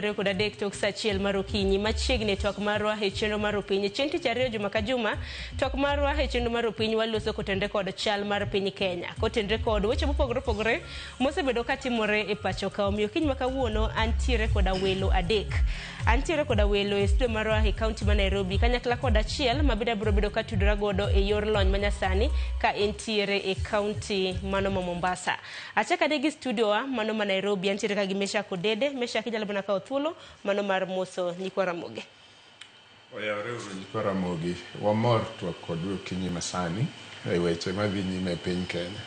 23 tok saa 1 mar okinyi. Machiegni twak marwa e chenro mar opiny chieng' tich ariyo juma ka juma. Twak marwa e chenro mar opiny waloso kotenre kod chal mar piny Kenya, kotenre kod weche mopogore opogore mosebedo katimore e pacho ka. Omiyo kiny ma kawuono antiere koda welo adek. Antiere koda welo e studio marwa e kaunti ma Nairobi kanyakla kod achiel ma bende abiro bedo katudora godo e yor lony manyasani ka entiere e kaunti mano ma Mombasa. Achako gi studio wa mano ma Nairobi, antiere ka gi Meshak Odede. Meshak, inyalo mana kawo thuolo mano mar moso nyikwa Ramogi. Oyawre uru nyikwa Ramogi, wamor twak kodu okinyi masani e weche madhi nyime e piny Kenya.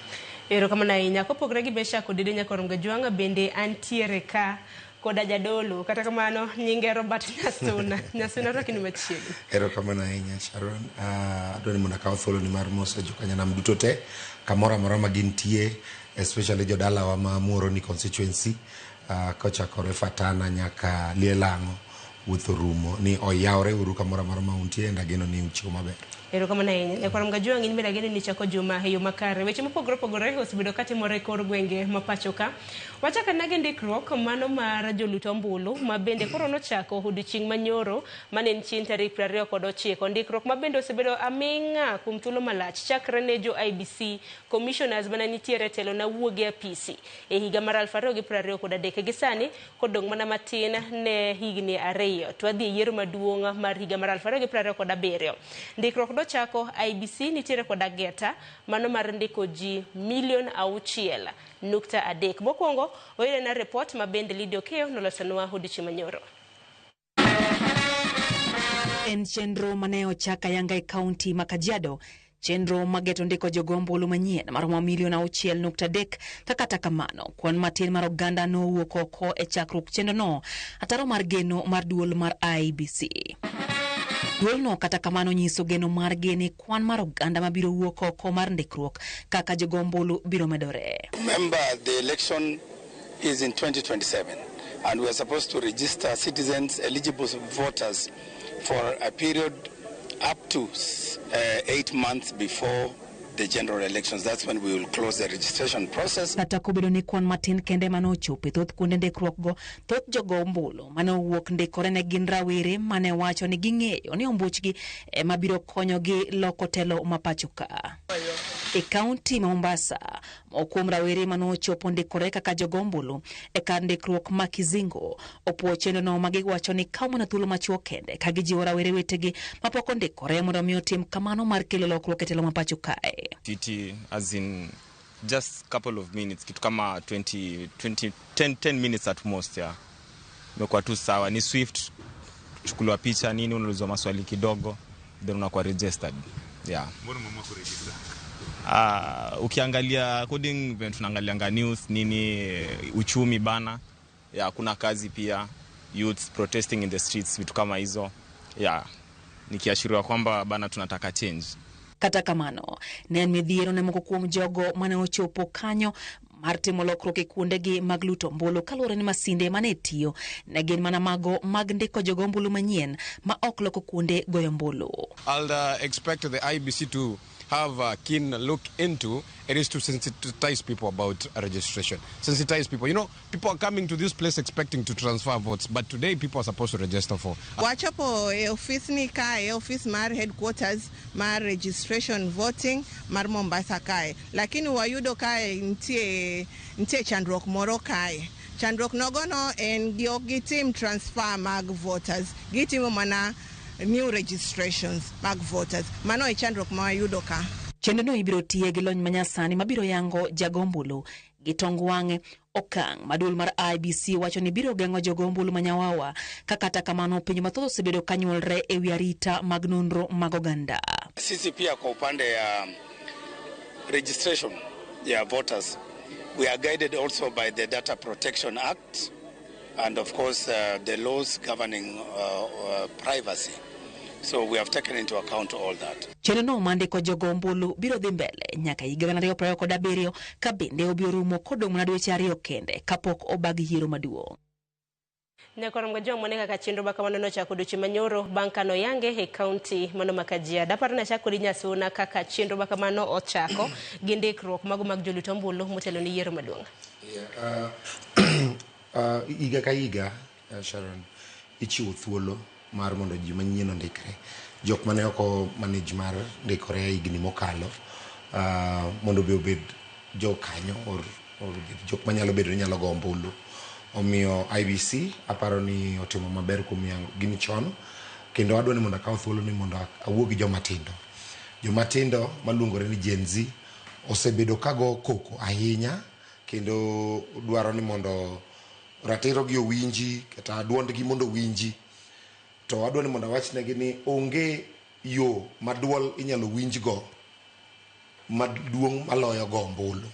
Erokamano ahinya. Kopogore gi Meshak Odede Nyakorom Gajwang', bende antiere ka koda jadolo. Kata kamano, nyinge Robert Nyasuna. Nyasuna, rwakni machiegni. Erokamano ahinya, Sharon. Adwa ni mondo akaw thuolo ni mar moso jokanyanam duto te kamoro amora ma gintie, especially jodalawa ma Muhoroni constituency, kochakore Fatana nyaka Lielang'o, wuoth orumo ni oyawre uru kamoro amora ma untie, and ageno ni uchiwo maber. Erokamano ahinya. Nyakorom Gajwang', in bende ageno ni chako juma e yo makare. Weche mopogore opogore osebedo katimore e kor gwenge ma pacho ka. Wachako ana gi ndikruok mano mar jolut ombulu ma bende koro nochako odiochieng' manyoro mane en chieng' tarik 29. Ndikruok ma bende osebedo aming'a kuom thuolo malach chakre ne jo IEBC commissioners mana nitiere e telo nawuogi e apisi e higa mar 2023. Gi sani kodong' mana matin ne higni 2 to wadhi e yiero maduong' mar higa mar 2027. Ndikruok nochako, IEBC nitiere kod ageta mano mar ndiko ji milion 6.3. Mokwongo oyudena report ma bende Lydia Okeyo nolosonwa odiochieng' manyoro. En chenro mane ochak ayanga e kaunti ma Kajiado, chenro mageto ndiko jogo ombulu manyien maromo milion 6.3. Ka kata kamano, kwan matin mar oganda nowuok oko e chakruok chenrono, ataro mar geno mar duol mar IEBC. Duolno kata kamano nyiso geno margi ni kwan mar oganda mabiro wuok oko mar ndikruok kaka jogo ombulu biro medore. Remember, the election is in 2027 and we are supposed to register citizens, eligible voters, for a period up to 8 months before the general elections. That's when we will close the registration process. Kata kobedo ni kwan matin kende mane ochopo e thoth kuonde ndikruok go, thoth jogo ombulu mane owuok ndikore ne gin rawere mane wacho ni ging'eyo ni ombuchgi ema biro konyogi loko telo ma pacho ka. E kaunti ma Mombasa, moko kuom rawere mane ochopo ndikore kaka jogo ombulu e kar ndikruok ma Kizingo opuo chenrono ma giwacho ni kawo mana thuolo machuok kende, ka gijiwo rawere wetegi mapok ondikore mondo mi otim kamano mar kelo lokruok e telo ma pacho kae. Titi as in just couple of minutes, kitu kama 20, 20, 10, 10 minutes at most, yeah. Imekuwa tu sawa, ni swift, chukuliwa picha nini, unaulizwa maswali kidogo, then unakuwa registered. Yeah. Mbona umeamua kuregister? Ukiangalia according vile tunaangalianga news nini, uchumi bana, yeah, kuna kazi pia, youths protesting in the streets, vitu kama hizo, yeah, nikiashiria kwamba bana tunataka change. Kata kamano, ne en midhiero ne moko kuom jogo mane ochopo kanyo mar timo lokruok e kuondegi mag luto ombulu, kaluwore ni masinde mane tiyo ne gin mana mago mag ndiko jogo ombulu manyien ma ok loko kuonde goyo ombulu. I'll expect the IEBC to have a keen look into it is to sensitize people about registration. Sensitize people. People are coming to this place expecting to transfer votes, but today people are supposed to register for. Wachopo e ofis ni kae, ofis mar headquarters mar registration voting mar Mombasa kae, lakini wayudo kae nitie chandruok moro kae. Chandruok nogono en gi ok gitim transfer mag voters, gitimo mana new registrations mag voters. Mano e chandruok ma wayudo ka. Chenrono ibiro tiye gi lony manyasani mabiro yango jago ombulu gi tong wang'e, okang' ma duol mar IEBC wacho ni biro geng'o jogo ombulu manyawawa. Ka kata kamano, penjo mathoth osebedo ka nyuolre e wi arita mag nonro mag oganda. Sisi pia kwa upande ya registration ya voters, we are guided also by the Data Protection Act and of course the laws governing privacy. So we have taken into account all that. Chenrono mar ndiko jogo ombulu biro dhi mbele nyaka higa 2027, ka bende obiro rumo kodong' mana dweche 2 kende kapok obag yiero maduong'. Nyakorom Gajwang' mane kaka chenro ma kamano nochako odiochieng' manyoro bang' kano yange e kaunti mano ma Kajiado. Aparo ni achako kodi Nyasuna kaka chenro ma kamano ochako gi ndikruok mago mag jolut ombulu motelo ni yiero maduong'. Yeah, higa ka higa Sharon, ichiwo thuolo mar mondo ji manyien ondikre. Jok mane ok o manage mar ndikore e higni mokalo mondo be obed jokanyo or obed jok manyalo bedo ni nyalo go ombulu. Omiyo IEBC aparo ni otimo maber kuom yango gini chon kendo adwa ni mondo akaw thuolo ni mondo awuo gi joma tindo. Joma tindo maluongore ni Gen Z osebedo ka go koko ahinya kendo dwaro ni mondo ratiro gi owinji kata duondgi mondo owinji. To adwa ni mondo awachnegi ni onge yo ma duol inyalo winjgo maduong' maloyo go ombulu.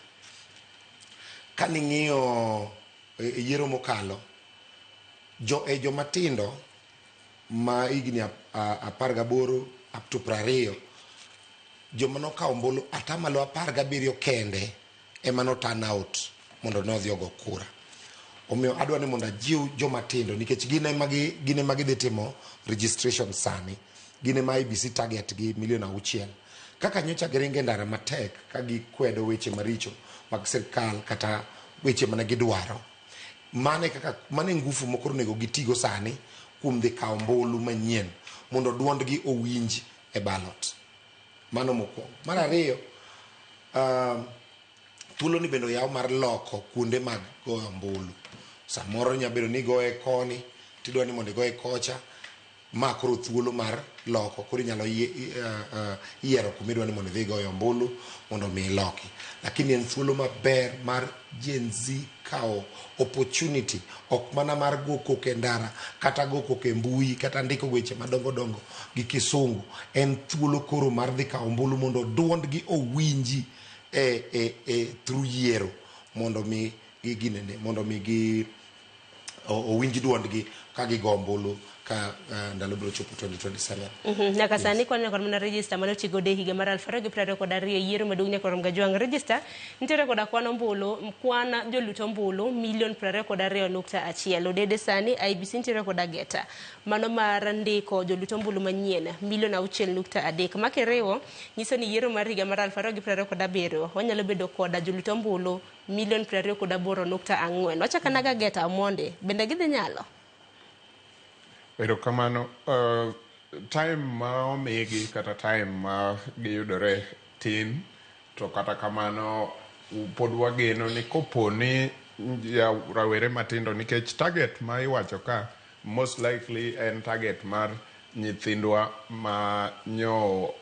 Kaning'iyo e yiero mokalo, jo e joma tindo ma higni 18 up to 20, joma nokawo ombulu 17% kende ema no turn out mondo ne odhi ogo kura. Omiyo adwa ni mondo ajiw joma tindo nikech gin ema gidhi timo registration sani. Gin ema IEBC target gi milion 6. Kaka nyocha giringo e ndara matek ka gikwedo weche maricho mag sirkal kata weche mane gidwaro. Mane kaka mane ngufu mokoro onego gitigo sani kuom dhi kawo ombulu manyien mondo duondgi owinj e ballot. Mano mokwongo. Mar ariyo, thuolo ni bende oyaw mar loko kuonde mag goyo ombulu. Samoro nyalo bedo ni igoye koni tidwa ni mondo igoye kocha. Ma koro thuolo mar loko koro inyalo yiero kuma idwa ni mondo idhi goyo ombulu mondo mi iloki. Lakini en thuolo maber mar Gen Z kawo opportunity ok mana mar go koko e ndara kata go koko e mbui kata ndiko weche madongo dongo gi kisungu. En thuolo koro mar dhi kawo ombulu mondo duondgi owinji e through yiero mondo mi giginene mondo mi gi owinj duondgi ka gigo ombulu ka ndalo biro chopo 2027. Nyaka sani kwaneno kod mana register mane otigodo e higa mar 2022 yiero maduong' nyaka rom Gajwang'. Register nitiere koda kwan ombulu, kwan jolut ombulu milion 22.1. Odede sani IEBC nitiere koda geta mano mar ndiko jolut ombulu manyien milion 6.3. Ma kiriwo nyiso ni yiero mar higa mar 2027 wanyalo bedo koda jolut ombulu milion 28.4. Wachako anaga geta Omondi, bende gidhi nyalo? Erokamano. Time ma omigi kata time ma giyudore tin, to kata kamano pod wageno ni kopo ni rawere matindo nikech target ma iwacho ka most likely en target mar nyithindwa ma nyo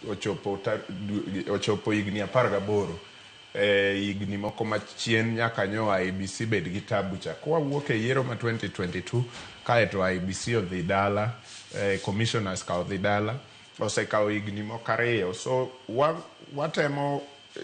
ochopo higni 18 e higni moko machien nyaka nyo IEBC bed gi tabu cha. Kwawuok e yiero ma 2022 kaeto IEBC odhi dala, commissioners ka odhi dala, osekawo higni moko 2. So watemo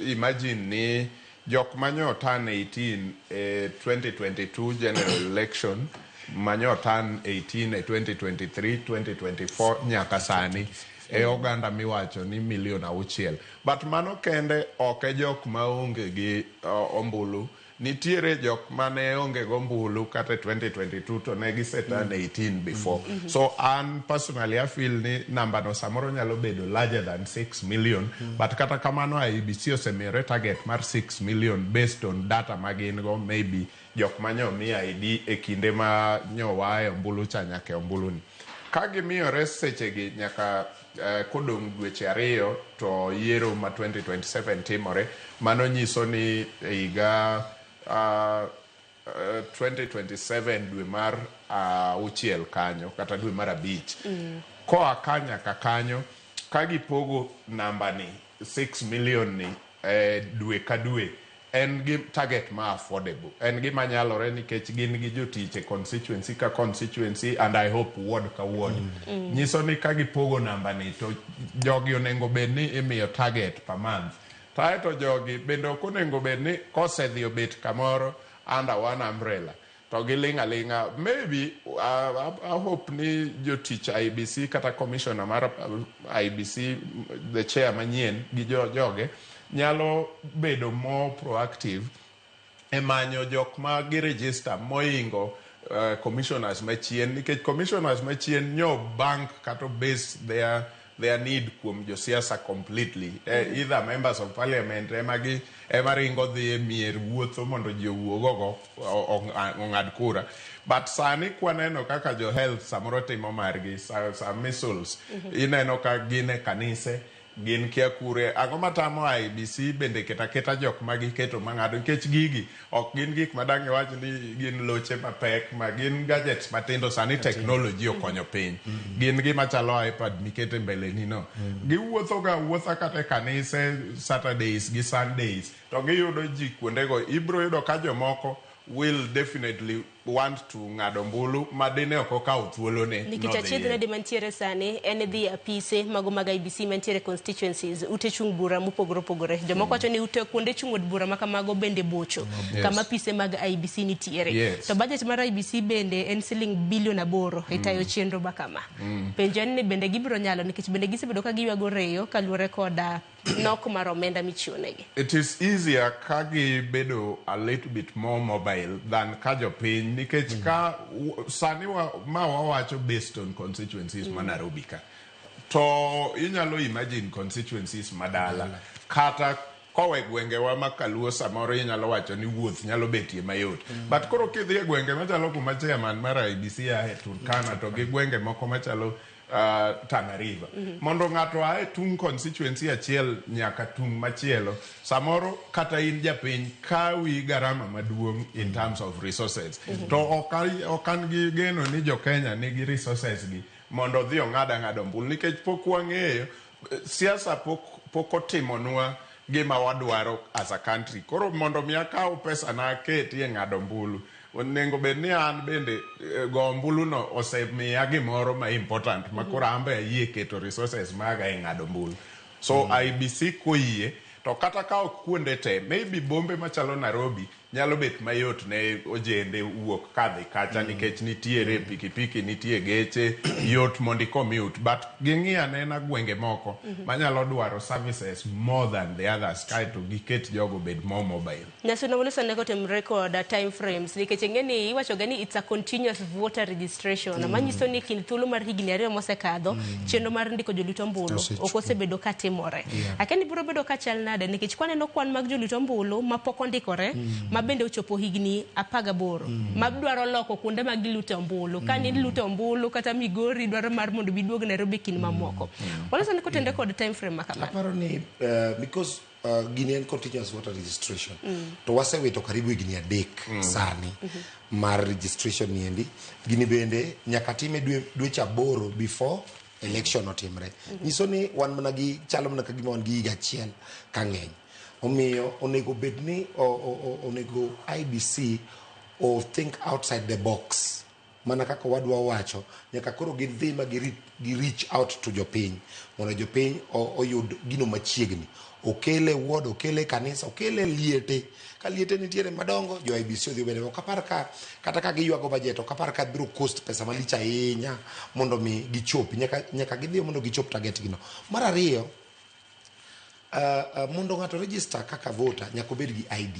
imagine ni jok manyo turn 18 e 2022 general election manyo turn 18 e 2023, 2024 nyaka sani e oganda miwacho ni milion 6. But mano kende ok e jok maonge gi ombulu. Nitiere jok mane onge go ombulu kata e 2022 to ne gise turn 18 before. So an personally I feel ni namba no samoro nyalo bedo larger than 6 million. But kata kamano IEBC osemiyore target mar 6 million based on data ma gin go, maybe jok manyo mi ID e kinde ma nyo waa e ombulu cha nyaka e ombulu ni. Ka gimiyore sechegi nyaka kodong' dweche 2 to yiero ma 2027 timore, mano nyiso ni e higa 2027 dwe mar 6 kanyo kata dwe mar 5. Koa ka nyaka kanyo, ka gipogo namba ni 6 million ni dwe ka dwe, en gi target ma affordable. En gima nyalore nikech gin gi jotich e constituency ka constituency and I hope ward ka ward. Nyiso ni ka gipogo namba ni to jogi onego bed ni imiyo target per month. Kaeto jogi bende ok onego bed ni kosedhi obet kamoro under one umbrella to giling' aling'a. Maybe I hope ni jotich IEBC kata commissioner mar IEBC, the chair manyien gi joge nyalo bedo more proactive e manyo jok ma gi register moingo commissioners machien nikech commissioners machien nyo bank kata base their their need kuom josiasa completely. Either members of parliament ema gi ema ringo dhi e mier wuotho mondo ji owuog ogo ong'ad kura. But sani kwaneno kaka jo health samoro timo margi sa measles, ineno ka gin e kanise, gin kia kure. Ang'o matamo IEBC bende keto aketa jok ma giketo mang'ado? Nikech gigi ok gin gik ma dang' iwach ni gin loche mapek, ma gin gadgets matindo. Sani technology okonyo piny. Gin gima chalo iPad mikete mbeleni no. Giwuotho ga wuotha kata e kanise Saturdays gi Sundays to giyudo ji kuondego. Ibro yudo ka jomoko will definitely want to ng'ado ombulu ma dine ok okawo thuolone Nikech nodhiye. Achiedh nade mantiere sani en dhi e apise mago mag IEBC mantiere constituencies, ute chung' bura mopogore opogore. Jomoko wacho ni ute kuonde chung' od bura ma kamago bende bocho kama apise mag IEBC nitiere. To budget mar IEBC bende en siling bilion 8 e tayo chenro ma kama. Penjo en ni bende gibiro nyalo, nikech bende gisebedo ka giywago reyo kaluwore koda nok mar omenda michiwo negi. It is easier ka gibedo a little bit more mobile than ka jopiny, nikech ka sani ma wawacho based on constituencies ma Nairobi ka, to inyalo imagine constituencies madala kata kowe gwengewa ma Kaluo, samoro inyalo wacho ni wuoth nyalo betie mayot. But koro kidhi e gwenge machalo kuma chairman mar IEBC ae, Turkana, to gi gwenge moko machalo Tana River, mondo ng'ato ae tung' constituency achiel nyaka tung' machielo, samoro kata in japiny kawi garama maduong' in terms of resources. To ok an gi geno ni jo Kenya nigi resources gi mondo odhi ong'ad ang'ada ombulu, nikech pok wang'eyo siasa, pok otimonwa gima wadwaro as a country. Koro mondo mi akaw pesa na aketi e ng'ado ombulu, onego bed ni an bende go ombulu no osemiya gimoro ma important ma koro an be ayie keto resources maga e ng'ado ombulu. So IEBC koyie to kata ka ok kuonde te, maybe bombe machalo Nairobi nyalo bet mayot ne ojende wuok kadhi kacha, nikech nitiere pikipiki, nitie geche, yot mondo i commute. But ging'i anena gwenge moko manyalo dwaro services more than the others, kaeto giket jogo bed more mobile. Nyasuna Woloso nego timre kod time frames, nikech ing'e ni iwacho ga ni it's a continuous voter registration, manyiso ni kind thuolo mar higni 2 mosekadho, chenro mar ndiko jolut ombulu Osechopo. ok osebedo ka timore. Akia ni biro bedo ka chal nade, nikech kwaneno kwan mag jolut ombulu mapok ondikore, ma bende ochopo higni 18, madwaro loko kuonde ma gilute ombulu, ka ni luto ombulu kata Migori dwaro mar mondo giduog Nairobi kind mamoko. Waloso ni kotende kod time frame ma kamano. Aparo ni because gini en continuous voter registration, to wasewito karibu higni 3 sani mar registration niendi. Gini bende nyaka time dweche 8 before election otimre. Nyiso ni wan mana gi chalo mana ka gima wan gi higa achiel ka ng'eny. Omiyo onego bed ni onego IEBC o think outside the box. Mana kaka wadwa wacho, nyaka koro gidhi ma gi reach out to jopiny mondo jopiny oyud gino machiegni. Okele ward, okele kanisa, okele liete. Ka liete nitiere madongo, jo IEBC odhi obede. Ok apar ka kata ka giywago budget, ok apar ka biro cost pesa malich ahinya mondo mi gichop. Nyaka gidhi mondo gichop target gino. Mar ariyo, mondo ng'ato register kaka voter, nyaka obed gi ID.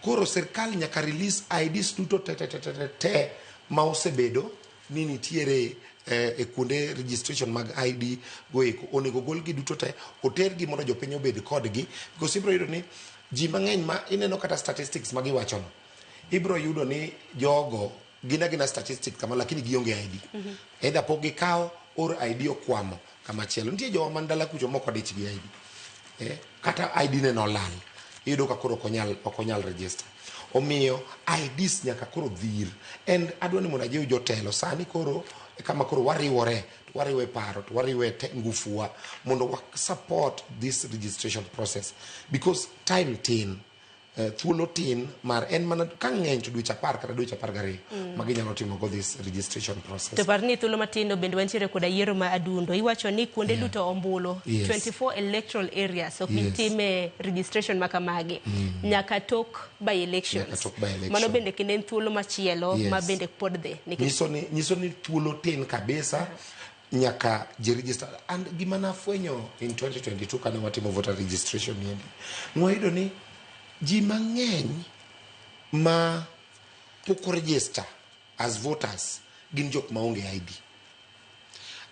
Koro sirkal nyaka release IDs duto te te te te te, te ma osebedo ni nitiere e kuonde registration mag ID go eko. Onego golgi duto te, otergi mondo jopiny obed kodgi, because ibiro yudo ni ji mang'eny ma ineno kata statistics ma giwachono, ibiro yudo ni jogo gin agina statistics kama, lakini gionge ID. Either pok gikawo or ID okwamo kamachielo. Nitie jowa man dala kucho mok odich gi ID. Kata ID ne nolal, iyudo ka koro ok onyal register. Omiyo IDs nyaka koro dhir. And adwa ni mondo ajiw jotelo sani koro kama koro wariwore, to wariwe paro, to wariwe ngufuwa mondo wa support this registration process, because time tin, thuolo tin mar en mana ka ng'eny to dweche 10 kata dweche 12 ma ginyalo timo go this registration process. To par ni thuolo matindo bende wantiere koda yiero ma adundo. Iwacho ni kuonde luto ombulu, 24 electoral areas ok bi time registration ma kamagi nyaka tok by elections. Nyaka tok by election. Mano bende kendo en thuolo machielo ma bende pod dhi. Nikech Nyiso ni thuolo tin kabisa, nyaka ji register. And gima nafwenyo in 2022 kane watimo voter registration niendi, nwayudo ni ji mang'eny ma pok oregister as voters gin jok maonge ID.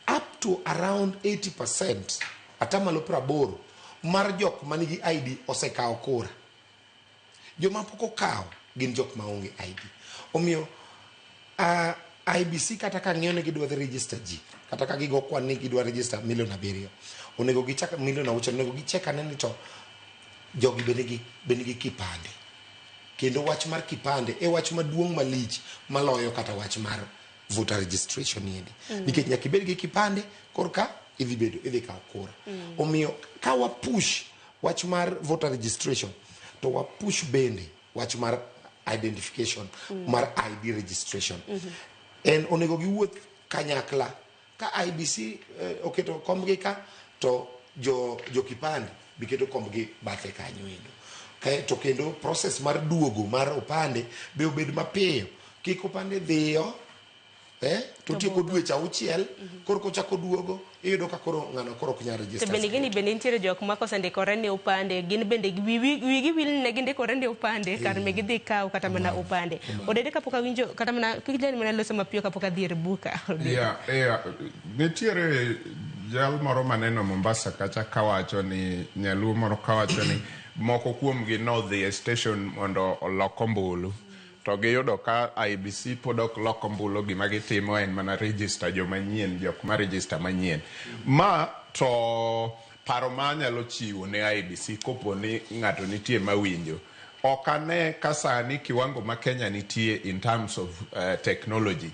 Up to around 80%, 80%, mar jok manigi ID osekawo kura. Joma pok okawo gin jok maonge ID. Omiyo IEBC kata ka ng'iyo ni gidwa dhi register ji, kata ka gigo kwan ni gidwa register milion 7, onego gichak milion 6, onego gichek ane ni to jogi be nigi kipande. Kendo wach mar kipande e wach maduong' malich maloyo kata wach mar voter registration niendi. Nikech nyaka ibed gi kipande korka idhi bedo idhi kawo kura. Omiyo ka wa push wach mar voter registration to wa push bende wach mar identification mar ID registration. En onego giwuoth kanyakla. Ka IEBC oketo kombgi ka to jo kipande be keto kombgi bathe kanyo endo. Kae to kendo process mar duogo mar opande be obed mapiyo. Kik opande dhiyo to tieko dweche 6, koro kochako duogo iyudo ka koro ng'ano koro ok nyal To register. bende gini bende nitiere jok ma kosendikore ne opande, gin bende wigi wil ne gindikore ne opande kar me gidhi kaw kata mana opande. Odede kapok awinjo kata mana kik jani mana loso mapiyo kapok adhi ir buka. Yeah. Nitiere jal moro maneno Mombasa kacha kawacho ni nyaluo moro kawacho ni moko kuomgi nodhi e station mondo olok ombulu to giyudo ka IEBC pod ok lok ombulu. Gima gitimo en mana register joma nyien, jok ma register manyien. Ma to paro ma anyalo chiwo ne IEBC kopo ni ng'ato nitie mawinjo, ok ane ka sani kiwango ma Kenya nitie in terms of technology,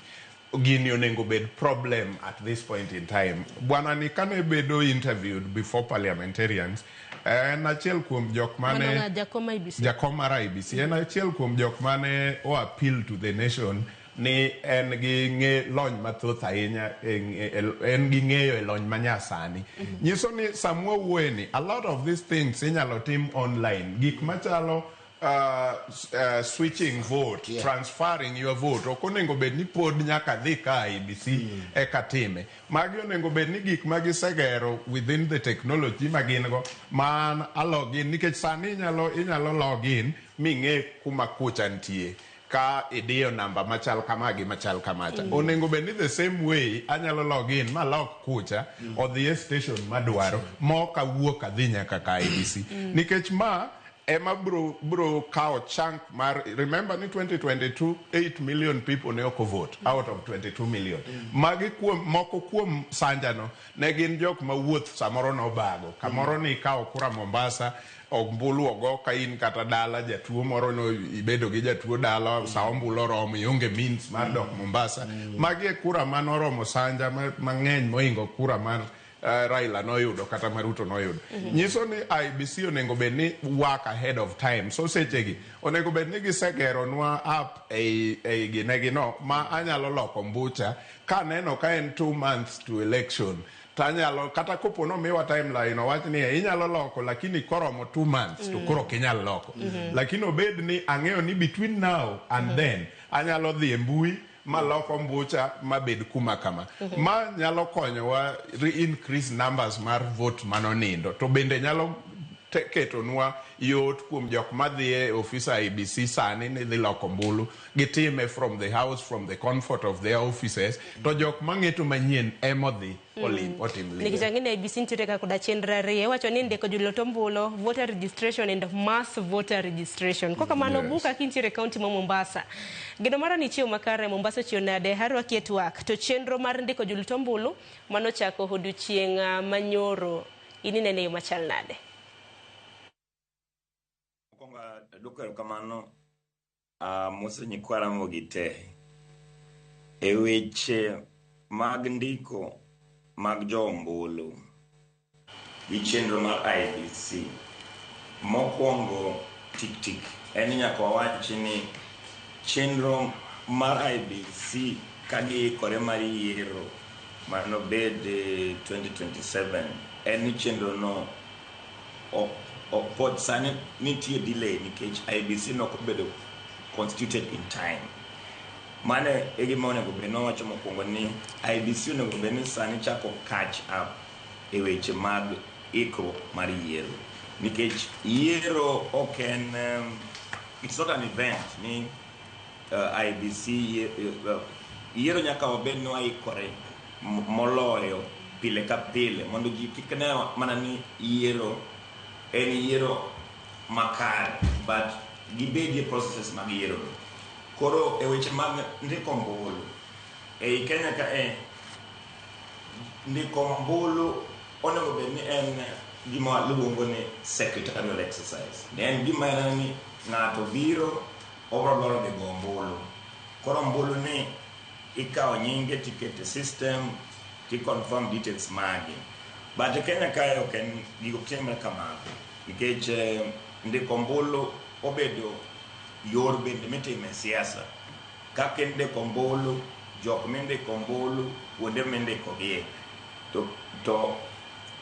gini onego bed problem at this point in time. Bwana ni kane bedo interviewed before parliamentarians, en achiel kuom jok Mano mane ng'a, jakom IEBC? Jakom mar IEBC en achiel kuom jok mane o appeal to the nation ni en gi ng'e lony mathoth ahinya en gi ng'eyo e lony manyasani. Nyiso ni samwa wuoye ni a lot of these things inyalo tim online, gik machalo switching vote, transferring your vote, ok onego bed ni pod nyaka dhi ka IEBC eka time. Magi onego bed ni gik ma gisegero within the technology ma gin go man a login, nikech sani inyalo login ming'e kuma kucha nitie ka idiyo namba machal kama gi machal kamacha. Onego bed ni the same way anyalo login malok kucha odhi e station madwaro mok awuok adhi nyaka ka IEBC, nikech ma ema bro kawo chunk mar, remember ni 2022 8 million people ne ok vote out of 22 million. Magi kuom moko kuom sanjano ne gin jok ma wuoth samoro nobago kamoro ni ikawo kura Mombasa, ombulu ogo ka in kata dala jatuo moro no ibedo gi jatuo dala, sa ombulu oromo ionge means mar dok Mombasa. Magi e kura manoromo sanja mang'eny moingo kura mar Raila noyudo kata ma Ruto noyudo. Nyiso ni IEBC onego bed ni work ahead of time. So sechegi onego bed ni gisegeronwa app ei ginegi no ma anyalo loko mbucha kaneno ka en 2 months to election, tanyalo kata kopo nomiwa timeline owach ni inyalo loko, lakini koromo 2 months to koro ok inyal loko. Lakini obed ni ang'eyo ni between now and then anyalo dhi e mbui maloko mbucha mabed kuma kama. Ma nyalo konyowa re-increase numbers mar vote manonindo, to bende nyalo ketonwa yot kuom jok madhi e ofis IEBC sani ni dhi loko ombulu, gitime from the house, from the comfort of their offices, to jok mang'eto manyien emodhi olim otim Nikech liel. Ang'e ni IEBC nitiere ka koda chenro ariyo. Iwacho ni ndiko jolot ombulu, voter registration and mass voter registration. Kokamano buka kintiere e kaunti ma Mombasa. Geno mara ni chiew makare. Mombasa ochiew nade? Arwaki e twak. To chenro mar ndiko jolut ombulu manochako odiochieng' manyoro. In inene e yo machal nade? Mokwongo adwoko erokamano amoso nyikwa Ramogi te e weche mag ndiko mag jo ombulu gi chenro mar IEBC. Mokwongo tik tik en ni nyaka wawach ni chenro mar IEBC ka giikore mar yiero manobed 2027 en ni chenro no ok pod sani nitie delay nikech IEBC nok obedo constituted in time. Mano e gima onego bed nowacho mokwongo ni IEBC onego bed ni sani chako catch up e weche mag ikruok mar yiero, nikech yiero ok en it's not an event ni IEBC yiero nyaka wabed ni waikore. Moloyo pile ka pile mondo ji kik ne mana ni yiero en yiero makare, but gibedie processes mag yiero. Koro e weche mag ndiko ombulu ei Kenya ka, e ndiko ombulu onego bed ni en gima luongo ni secretarial exercise. Ne en gima en ni ng'ato biro, obro dwaro dhi go ombulu. Koro ombulu ni ikawo nyinge, tikete system, ti confirm details mage. But e Kenya kae ok en gigo ok timre kamago, nikech ndiko ombulu obedo yor bende mitime siasa. Kaka indiko ombulu, jok mindiko ombulu, kuonde mindikogie, to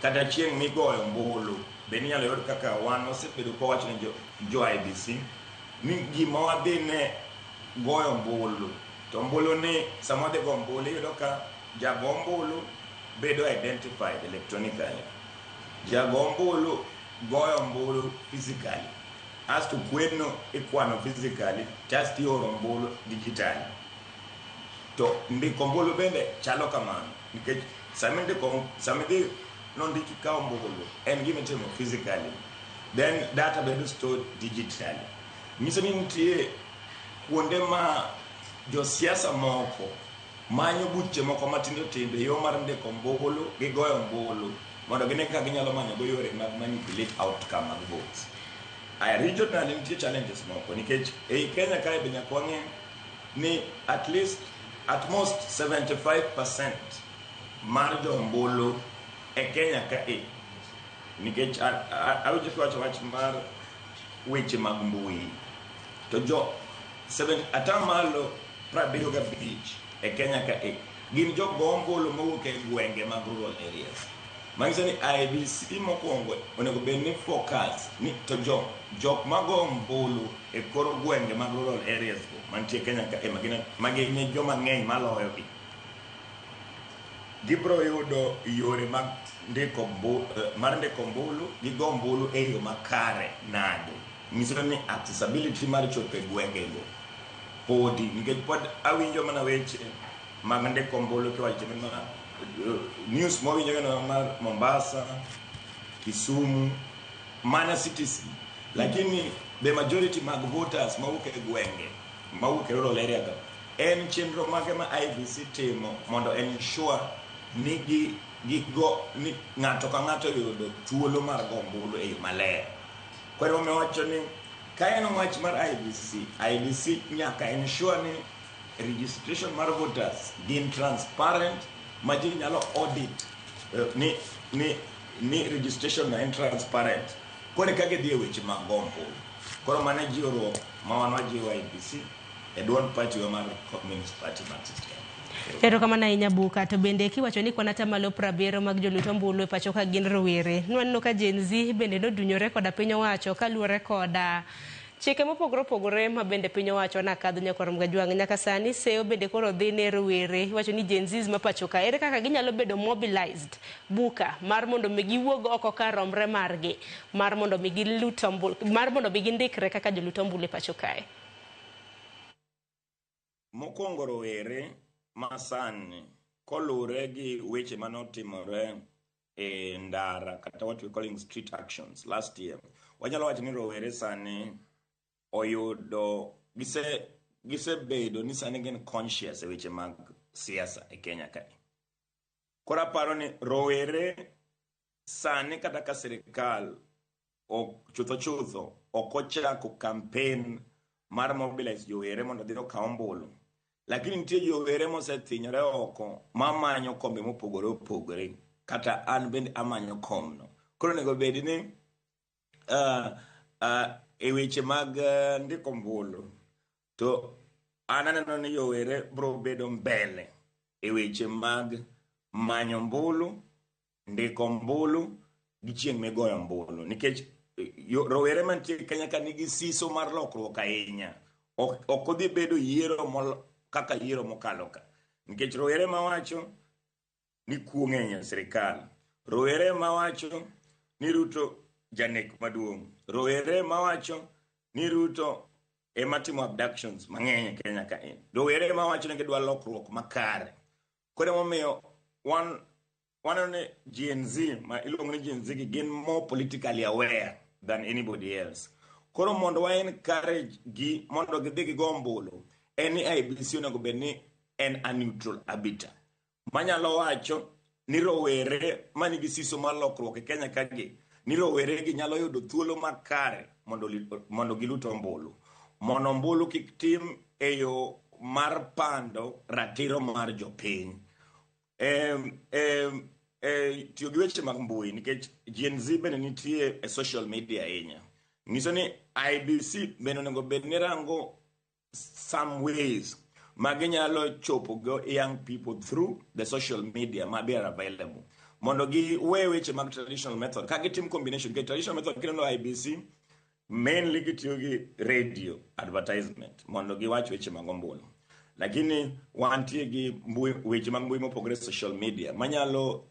kata chieng' migoyo ombulu bende inyalo yud kaka wan wasebedo kwawacho ne jo IEBC ni gima wadhi ne goyo ombulu, to ombulu ni sama wadhi go ombulu, iyudo ka jago ombulu bedo identified electronically, jago ombulu goyo ombulu physically, asto kweno ikwano physically, just ioro ombulu digitally. To ndiko ombulu bende chalo kamano, nikech sama indiko, sama idhi nondiki ka ombulu en gima itimo physically, then data bedo stored digitally. Nyiso ni nitie kuonde ma josiasa moko manyo buche moko matindo tindo e yo mar ndiko ombulu gi goyo ombulu, mondo gine kaka ginyalo manyo go yore mag manipulate outcome mag votes. Aya, regional nitie challenges moko, nikech ei Kenya kae be nyaka wang'e ni at least, at most, 75% mar jo ombulu e Kenya ka e, nikech awinjo kiwacho wach mar weche mag mbui, to jo 75% e Kenya ka e gin jogo ombulu mowuok e gwenge mag rural areas. Manyiso ni IEBC mokwongo onego bed ni focus ni to jo jok mago ombulu e kor gwenge mag rural areas go mantie Kenya ka e, magin e joma ng'eny maloyo gi, gibro yudo yore mag ndiko mar ndiko ombulu gi go ombulu e yo makare nade. Nyiso ni accessibility mar chopo e gwengego podi, nikech pod awinjo mana weche mag ndiko ombulu kiwacho ni ma news mwawinjo gano mar Mombasa, Kisumu, mana cities, lakini the majority mag voters mawuok e gwenge, mawuok e rural area ga, en chenro mage ma IEBC timo mondo ensure ni gi gigo ni ng'ato ka ng'ato oyudo thuolo mar go ombulu e yo maler? Koro emomiyo wacho ni ka en wach mar IEBC, IEBC nyaka ensure ni registration mar voters gin transparent, ma ji nyalo audit ni registration no en transparent. Koro eka gidhi e weche mag go ombulu. Koro mano e jiwruok ma wan wajiwo IEBC e duond party wa mar Communist Party Marxist Kenya. Erokamano ahinya, Buka. To bende kiwacho ni kwan 70% mag jolut ombulu e pacho ka gin rowere. Nwaneno ka Gen Z bende nodunyore koda piny owacho kaluwore koda chike mopogore opogore ma bende piny owacho nakadho nyakwar Mgajwang'. Nyaka sani seyo bende koro dhi ne rowere. Iwacho ni Gen Zs ma pacho ka, ere kaka ginyalo bedo mobilized, Buka, mar mondo mi giwuog oko kar romre margi mar mondo mi gilut ombulu, mar mondo mi gindikre kaka jolut ombulu e pacho kae? Mokwongo, rowere masani, kolure gi weche manotimore e ndara kata what we calling street actions last year, wanyalo wacho ni rowere sani oyudo gisebedo ni sani gin conscious e weche mag siasa e Kenya kae. Koro aparo ni rowere sani, kata ka sirikal ok chutho chutho ok ochako campaign mar mobilize jowere mondo odhi okaw ombulu, lakini nitie jowere mosethinyore oko mamanyo kombe mopogore opogore. Kata an bende amanyo komno. Koro onego bed ni e weche mag ndiko ombulu, to an aneno ni jowere biro bedo mbele e weche mag manyo ombulu, ndiko ombulu gi chieng' migoyo ombulu, nikech rowere mantie Kenya ka nigi siso mar lokruok ahinya. Ok odhi bedo yiero kaka yiero mokalo ka, nikech rowere mawacho ni kuo ng'eny e sirikal, rowere mawacho ni Ruto janek maduong', rowere mawacho ni Ruto ema timo abductions mang'eny e Kenya ka en rowere mawacho ni gidwa lokruok makare. Koro emomiyo wan waneno ni Gen Z ma iluongo ni Gen Z gi gin more politically aware than anybody else. Koro mondo wa encourage gi mondo gidhi gigo ombulu, en ni IEBC onego bed ni en a neutral arbiter. Manyalo wacho ni rowere manigi siso mar lokruok e Kenya ka gi, ni rowere gi nyalo yudo thuolo makare mondo gilut ombulu. Mondo ombulu kik tim e yo mar pando ratiro mar jopiny. Tiyo gi weche mag mbui nikech Gen Z bende nitie e social media ahinya. Nyiso ni IEBC bende onego bed ni rango some ways ma ginyalo chopo go young people through the social media ma be are available. Mondo gi we weche mag traditional method. Ka gitim combination, nikech traditional method kineno IEBC mainly gitiyo gi radio advertisement mondo giwach weche mag ombulu. Lakini wantie gi mbui, weche mag mbui mopogore social media manyalo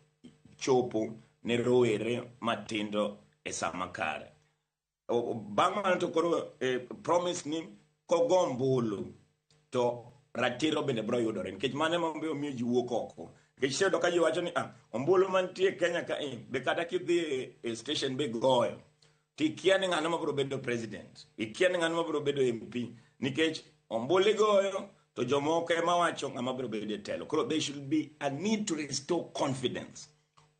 chopo ne rowere matindo e sama kare. Bang' mano to koro promise ni kogo ombulu to ratiro bende biro yudore nikech mano ema omiyo miyo ji wuok oko. Nikech iseyudo ka ji wacho ni ah, ombulu mantie Kenya ka e, be kata kidhi e station be goyo tikia ni ng'ano mabiro bedo president, ikia ni ng'ano mabiro bedo MP nikech ombulu igoyo to jomoko ema wacho ng'ama biro bedo e telo. Koro there should be a need to restore confidence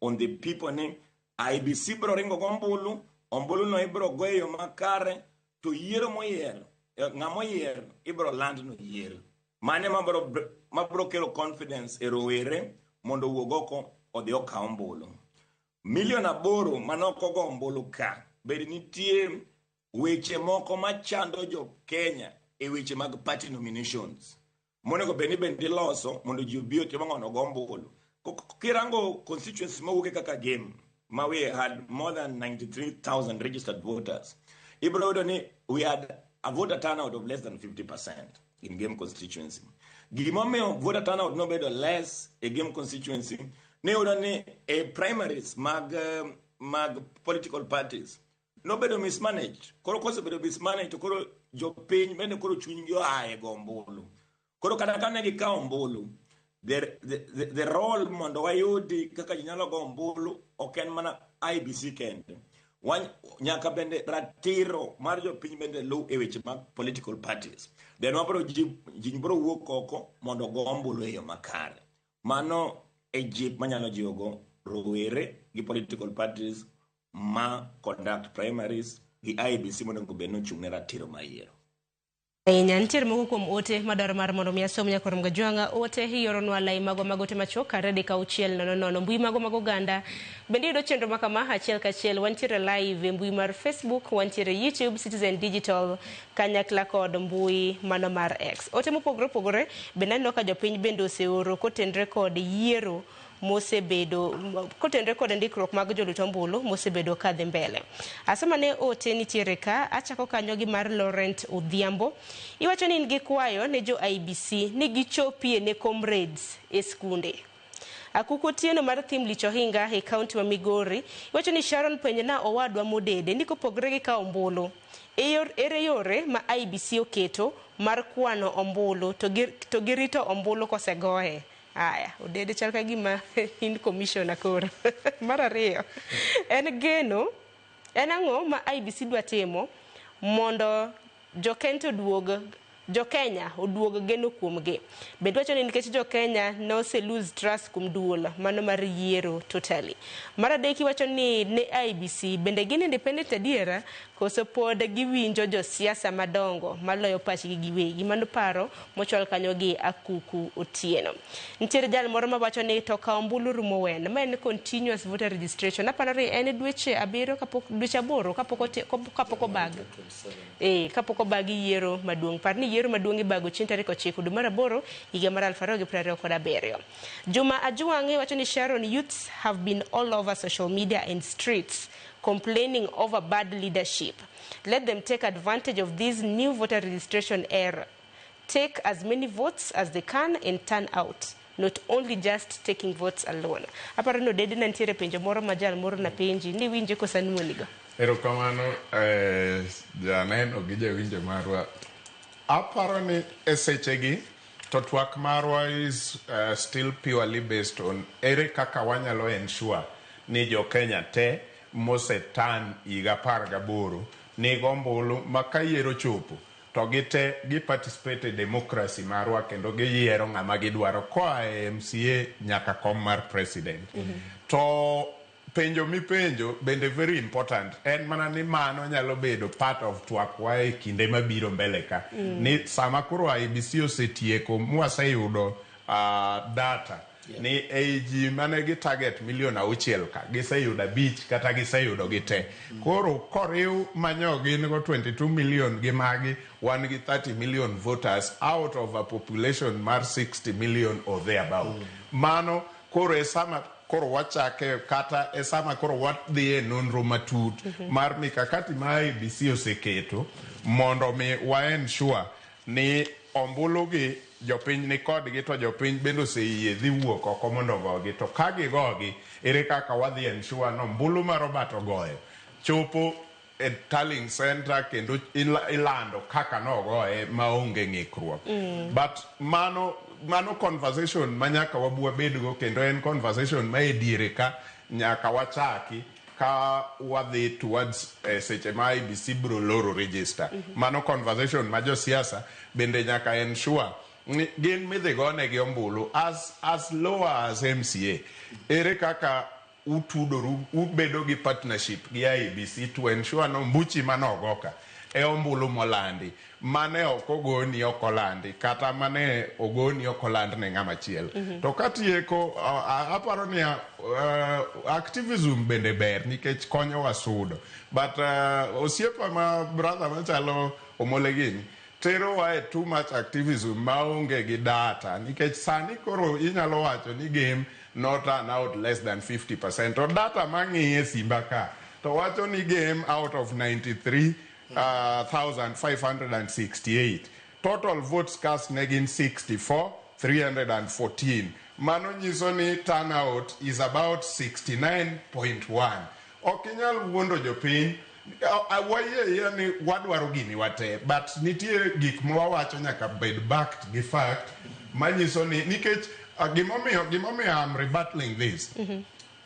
on the people ni IEBC biro ringo gombulu, ombulu no ibiro go e yo makare to yiero moyier, ng'ama oyier ibiro land no yiero. Mano ema biro kelo confidence e rowere mondo owuog oko odhi okaw ombulu. Milion 8 manok ogo ombulu ka, bed nitie weche moko machando jo Kenya e weche mag party nominations. Monego bed ni bende iloso mondo ji obi otim ang'ono ogo ombulu. Kirango constituency mawuok kaka Gem, ma we had more than 93,000 registered voters. Ibiro yudo ni we had a voter turnout of less than 50% in Gem constituency. Gimomiyo voter turnout nobedo less e Gem constituency, ne yudo ni e primaries mag political parties nobedo mismanaged. Koro kosebedo mismanaged to koro jopiny bende koro chunygi oa e go ombulu. Koro kata kane gikawo ombulu, the role mondo wayudi kaka ji nyalo go ombulu ok en mana IEBC kende. Nyaka bende ratiro mar jopiny bende luw e weche mag political parties. Then wabro ji biro wuok oko mondo ogo ombulu e yo makare. Mano e jip manyalo jiwogo rowere gi political parties ma conduct primaries gi IEBC monego bed ni ochung' ne ratiro mar yiero. Ahinya nitiere moko kuom ote madwaro mar mondo mi asom nyakor Mgajwang'a. Ote ioronwa lai magwa mag ote machuok kar 3600. Mbui magwa mag oganda bende yudo chenro ma kama achiel kachiel. Wantiere live e mbui mar Facebook, wantiere YouTube, Citizen Digital kanyakla kod mbui mano mar X. Ote mopogore opogore bende aneno ka jopiny bende oseoro kotenre kod yiero mosebedo kotenre kod ndikruok mag jolut ombulu mosebedo kadhi mbele. Asoma ne ote nitiere ka, achako kanyo gi mar Laurent Odhiambo. Iwacho ni in gi kwayo ne jo IEBC ni gichopie ne comrades e skunde. Akuko Otieno mar Thim Lich Ohinga e kaunti ma Migori iwacho ni Sharon penjna owadwa Modede ni kopogore gi kawo ombulu, ere yore ma IEBC oketo mar kwano ombulu to girito ombulu kosegoye. Aya, Odede chal ka gima in commissioner koro. Mar ariyo, en geno, en ang'o ma IEBC dwa timo mondo jo Kenya oduog geno kuomgi. Bende wacho ni nikech jo Kenya nose lose trust kuom duol mano mar yiero totally. Mar adek iwacho ni ne IEBC bende gin independent adiera koso pod giwinjo josiasa madongo maloyo pachgi giwegi. Mano paro mochwal kanyo gi Akuku Otieno. Nitiere jal moro mawacho ni to kawo ombulu rumo wen. Ma en continuous voter registration. Aparo ni en dweche 7 kapok dweche 8 kapok obag. Kapok obagi yiero maduong'. Par ni yiero maduong' ibago chieng' tarik 9 dwe mar aboro higa mar 2027. Juma Ajuang' wacho ni Sharon, youths have been all over social media and streets complaining over bad leadership. Let them take advantage of this new voter registration era. Take as many votes as they can and turn out. Not only just taking votes alone. Aparo ni Odede nitiere penjo moro ma jal moro napenji ni winje koso anuonigo. Erokamano janeno gi jawinjo marwa. Aparo ni e sechegi To twak marwa is still purely based on ere kaka wanyalo ensure ni jo Kenya te mosetan higa 18 nigo ombulu ma ka yiero chopo to gite gi participate e democracy marwa kendo giyiero ng'ama gidwaro koa e MCA nyaka kom mar president. To penjo mipenjo bende very important en mana ni mano nyalo bedo part of twakwa e kinde mabiro mbele ka. Ni sama koro IEBC osetieko mwaseyudo data ni ei ji mane gi target milion 6 ka giseyudo 5 kata giseyudo gi te. Koro koriw manyo gin go 22 million gi magi, wan gi 30 million voters out of a population mar 60 million or thereabout. Mano koro e sama koro wachake kata e sama koro wadhi e nonro matut mar mikakati ma IEBC oseketo mondo mi wa ensure ni ombulu gi jopiny ni kodgi to jopiny bende oseyie dhi wuok oko mondo ogogi. To ka gigogi, ere kaka wadhi ensure ni ombulu ma Robert ogoyo chopo e tallying center kendo ilando kaka nogoye maonge ng'ikruok. But mano conversation ma nyaka wabu wabedgo kendo en conversation ma e diere ka nyaka wachaki ka wadhi towards seche ma IEBC biro loro register. Mano conversation ma josiasa bende nyaka ensure ni gin midhi gonegi ombulu as low as MCA. Ere kaka utudoru ubedo gi partnership gi IEBC to ensure no ombuchi manogo ka e ombulu molandi mane ok ogoni ok olandi kata mane ogoni ok oland ne ng'ama chielo. To katieko, aparo niya, activism bende ber nikech konyowa sudo, but osiepa ma brother machalo Omole gini terowa e too much activism maonge gi data, nikech sani koro inyalo wacho ni game no turn out less than 50%, to data mang'iye simba ka to wacho ni game out of 93,568 total votes cast ne gin 64 314. Mano nyiso ni turnout is about 69.1. Ok inyal wuondo jopiny. Wayie ayie ni wadwaro gini wate, but nitie gik ma wawacho nyaka bed backed gi fact manyiso ni nikech gimomiyo I'm rebattling this,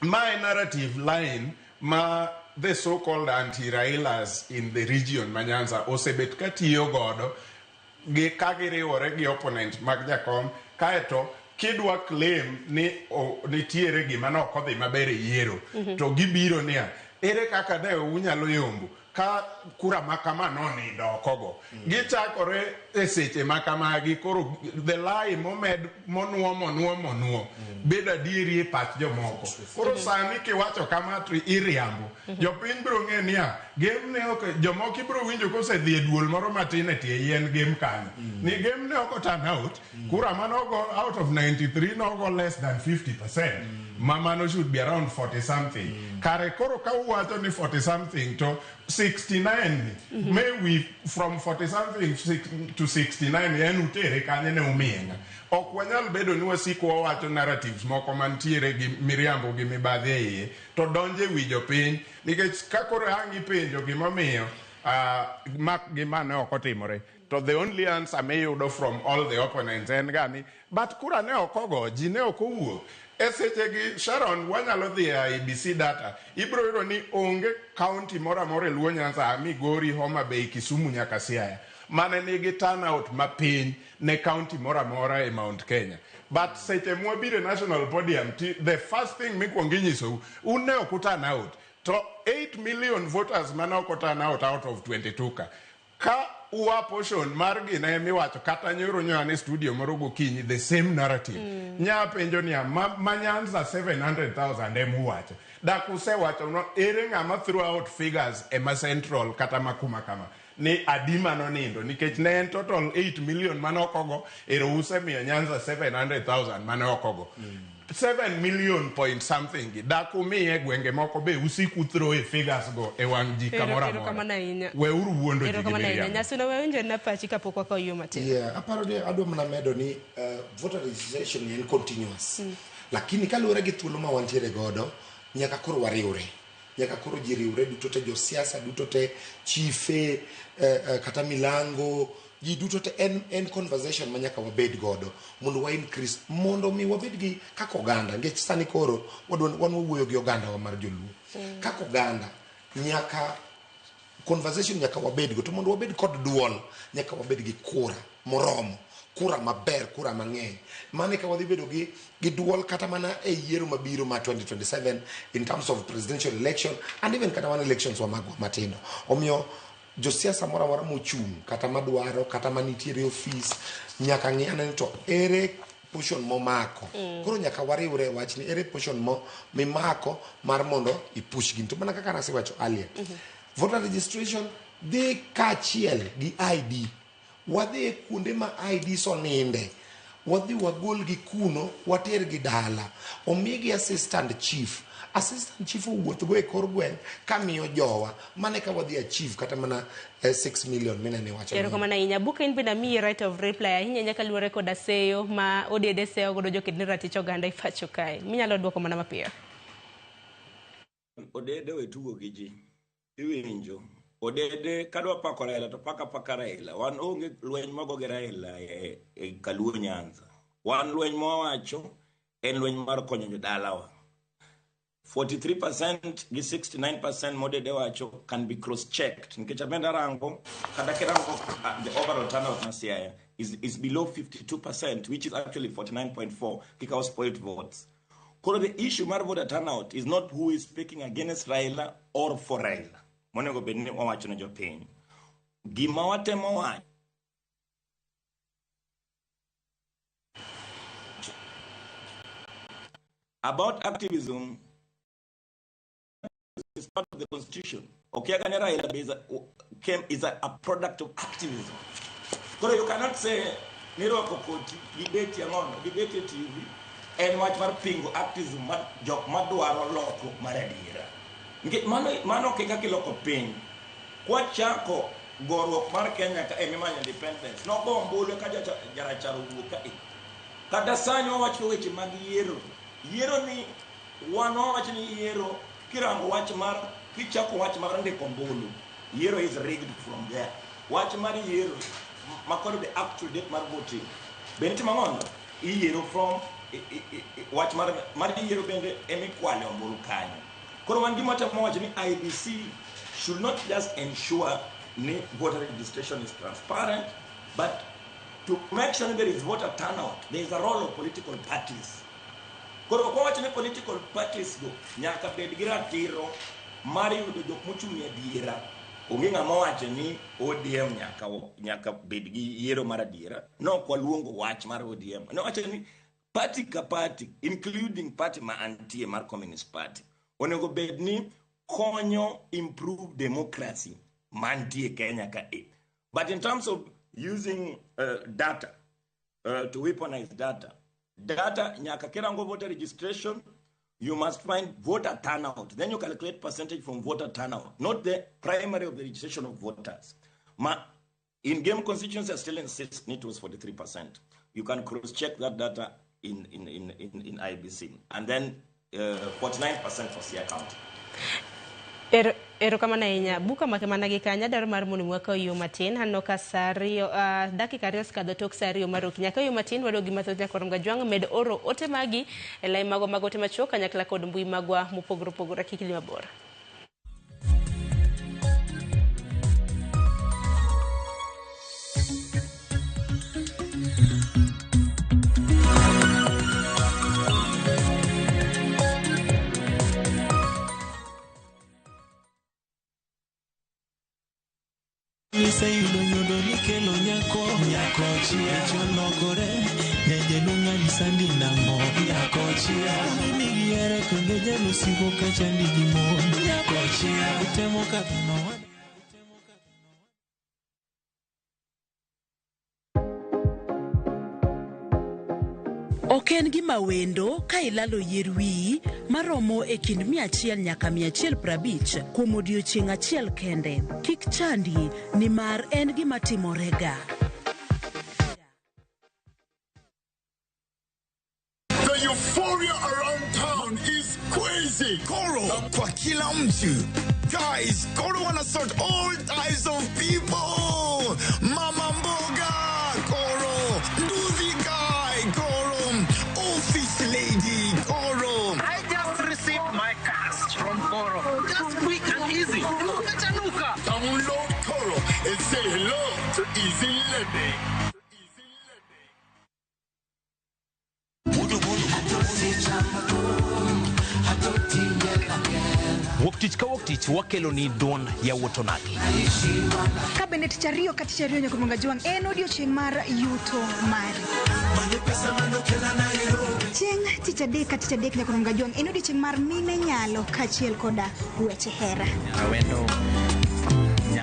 my narrative line ma the so called anti-Railas in the region ma Nyanza osebet ka tiyo godo gi ka giriwore gi opponent mag jakom, kaeto kidwa claim ni nitiere gima ne ok odhi maber e yiero, to gibiro niya, ere kaka ne unyalo yombo ka kura ma kama nonindo oko go. Gichakore e seche ma kamagi koro the lie momed monuo monuo monuo bedo adieri e pach jomoko. Koro sani kiwacho kama to iriambo. Jopiny biro ng'e niya, game ne ok jomoko ibiro winjo kosedhi e duol moro matin e tie yien game kanyo ni game ne ok turn out kura manogo out of 93 nogo less than 50%, ma mano should be around 40 something. Kare koro ka uwacho ni 40 something to 69 ni may we from 40 something to 69 en utere kanye ne umiye ng'a? Ok wanyal bedo ni wasiko wawacho narratives moko mantiere gi miriambo gi mibadhi e iye to donje wi jopiny, nikech ka koro ang' ipenjo gimomiyo mak gi ma ne ok otimore, to the only answer miyudo from all the opponents en ga ni but kura ne ok ogo, ji ne ok owuok e sechegi. Sharon, wanyalo dhi e IEBC data, ibiro yudo ni onge county moro amora e Luo Nyanza, Migori, Homa Bay, Kisumu nyaka Siaya mane nigi turnout mapiny ne county moro amora e Mount Kenya. But seche mwabiro e national podium ti, the first thing mikwongo inyisou un ne ok uturn out, to 8 million voters mane ok oturn out out of 22 ka uwa portion mar gine miwacho. Kata nyoro nyoa ne studio moro gokinyi, the same narrative. Nya penjo niya, ma Nyanza 700,000 emuwacho, dak usewacho no ere ng'ama throw out figures ema central kata makuma kama ni adi manonindo, nikech ne en total 8 million mane ok ogo, ero usemiyo Nyanza 700,000 mane ok ogo 7 million point something gi dak umiye gwenge moko be usiku throw e figures go e wang' ji kamoro amora. Erokamano ahinya. Weuru wuondo ji gi Erokamano ahinya. miriambo. Nyasuna, wawinjo na pachi kapok wakawo yo matin. Yeah, aparo ni adwa mana medo ni voter registration en continuous. Lakini kaluwore gi thuolo ma wantiere godo, nyaka koro wariwre. Nyaka koro ji riwre duto te, josiasa duto te, chife, kata milango, Ji duto te en conversation ma nyaka wabed godo mondo wa increase, mondo mi wabed gi kaka oganda, nikech sani koro wan wawuoyo gi oganda wa mar joluo. Kaka oganda nyaka conversation nyaka wabed go, to mondo wabed kod duol nyaka wabed gi kura moromo, kura maber, kura mang'eny. Mano eka wadhi bedo gi duol kata mana e yiero mabiro ma 2027 in terms of presidential election and even kata mana elections wa magwa matindo. Omiyo josiasa moro amora mochung' kata madwaro kata manitiere e ofis nyaka ng'i ane ni to ere portion momako. Koro nyaka wariwre e wachni, ere portion mo mimako mar mondo ipush gini. To mana kaka nasewacho earlier, voter registration dhi kaachiel gi ID. Wadhi e kuonde ma IDs oninde, wadhi wagolgi kuno, watergi dala, omigi assistant chief. Assistant chief owuothgo e kor gweng' kamiyo jowa. Mano eka wadhi achieve kata mana 6 million minene iwacho ni. Erokamano ahinya. Buka in bende amiyi right of reply ahinya ahinya kaluwore koda seyo ma Odede seyo godo joked ne ratich oganda e pacho kae. Minyalo duoko mana mapiyo. Odede we tugo gi ji. Iwinjo. Odede kadwa pako Raila to paka paka Raila. Wan onge lweny mago gi Raila e Kaluo Nyanza. Wan lweny mwawacho en lweny mar konyo jodalawa. 43% gi 69% modede wacho can be cross-checked. Nikech abende arango, kata kirango the overall turnout ma Siaya is below 52%, which is actually 49.4 kikawo spoiled votes. Koro the issue mar voter turnout is not who is speaking against Raila or for Raila. Monego bed ni wawacho ne jopiny. Gima watemo wacho about activism is part of the constitution. Okiaga ne Raila is a product of activism. Koro you cannot say ni rwako koti gi beti ang'ono gi beti e TV en wach mar pingo activism mar jok madwaro lokruok mar adiera. Nikech mano ok e kaka iloko piny. Kwachako goruok mar Kenya ka emimanyo independence, nogo ombulu ka jarachar owuok ka e. Kata sani wawacho weche mag yiero. Yiero ni wan wawacho ni yiero kirango wach mar kichako wach mar ndiko ombulu, yiero is rigged from there. Wach mar yiero makoro the actual date mar voting. Bende timo ang'ono? Iyiero from wach mar yiero bende emikwale ombulu kanyo. Koro wan gima watemo wacho ni IEBC should not just ensure ni voter registration is transparent, but to make sure there is voter turnout, there is a role of political parties. Koro ok wawacho ni political parties go nyaka bed gi ratiro mar yudo jok mochung' e adiera. Onge ng'ama owacho ni ODM nyaka bed gi yiero mar adiera. No ok waluongo wach mar ODM. Nowacho ni party ka party, including party ma antie mar Communist Party, onego bed ni konyo improve democracy mantie Kenya ka e. But in terms of using data, to weaponize data, data nyaka kirango voter registration, you must find voter turnout. Then you calculate percentage from voter turnout, not the primary of the registration of voters. Ma, in Gem constituency, I still insist it was 43%. You can cross-check that data in IEBC. And then 49% for Siaya County. Erokamano ahinya. Buka make mana gi kanya dwaro mar mondo wakaw yo matin. Aneno ka sa 2, dakika 2 osekadho tok sa 2 mar okinyi. Akaw yo matin waduogo gi mathoth nyaka Romga Jwang' med oro ote magi e lai magwa mag ote machuok kanyakla kod mbui magwa mopogore opogore. Kik idhi mabor. Iseyudo nyodo mikelo nyako nyako chia cholokore nyajaluong' sandi nang'o nyako chia migiere kendo jalusigo kachandi gi mon nyako chia utemo kadho nowa. Ok en gima wendo ka ilalo yier wiyi maromo e kind 100 nyaka 150 kuom odiechieng' achiel kende. Kik chandi nimar en gima timorega. The euphoria around town is crazy. Koro kwa kila mtu. Guys, Koro wanna sort all types of people. Mama mboga. ID Koro. I just received my cash from Koro. Just quick and easy. Nuka. Download Koro and say hello to easy lending. Wuok tich ka wuok tich wakelo ni duond yawuot onagi. Ka bende tich ariyo ka tich ariyo nyaka Juang en odiochieng' mar yuto mari. Chieng' tich adek ka tich adek nyaka Juang en odiochieng' mar mine nyalo kaachiel koda weche hera.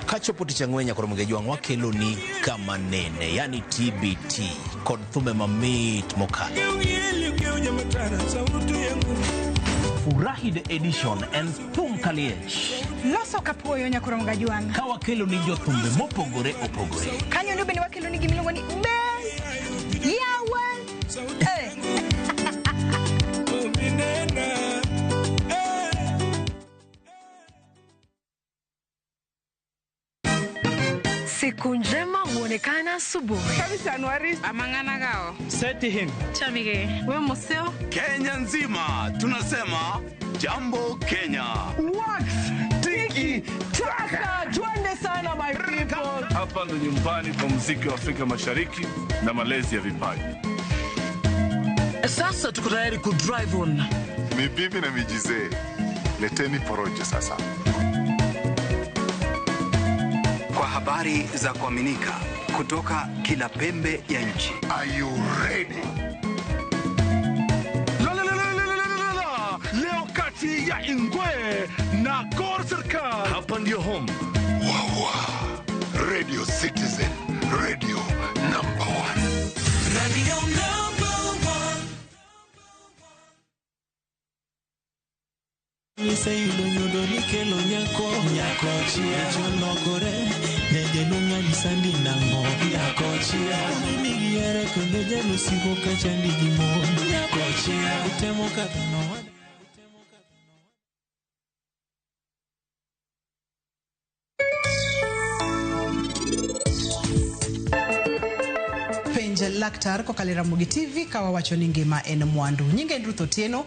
Kachopo tich ang'wen nyaka Juang wakelo ni kama nene, yani TBT kod thumbe mamit mokalo. Furahi the edition and thum kaliech. Loso kapuoyo nyaka Juang. Ka wakelo ni jothumbe mopogore opogore. Kanyo no bende wakelo ni gimiluongo ni Best Yawa. Siku njema huonekana asubuhi. Amang'ana Seti him. Chamige. We museo. Kenya nzima tunasema jambo Kenya. Wax tiki taka twende sana my people. Hapa ndo nyumbani kwa muziki wa Afrika Mashariki na malezi ya vipaji. Sasa tuko tayari ku drive on. Mibibi na mijizee, leteni porojo sasa. Kwa habari za kuaminika kutoka kila pembe ya nchi. Are you ready? La la la la la la la. Leo kati ya Ingwe na Gor Serikal. Hapa ndio home. Wawa. Radio Citizen, radio number 1. Radio number 1. Niseyudo nyodo nikelo nyako nyako chia cholokore nyajaluong' anyisa ni nang'o nyako chia migiere kendo jalusigo kachandi gi mon nyako chia utemo kadho no. Penj laktar kokalo e Ramogi TV ka wawacho ni ngima en mwandu. Nyinga en Ruth Otieno.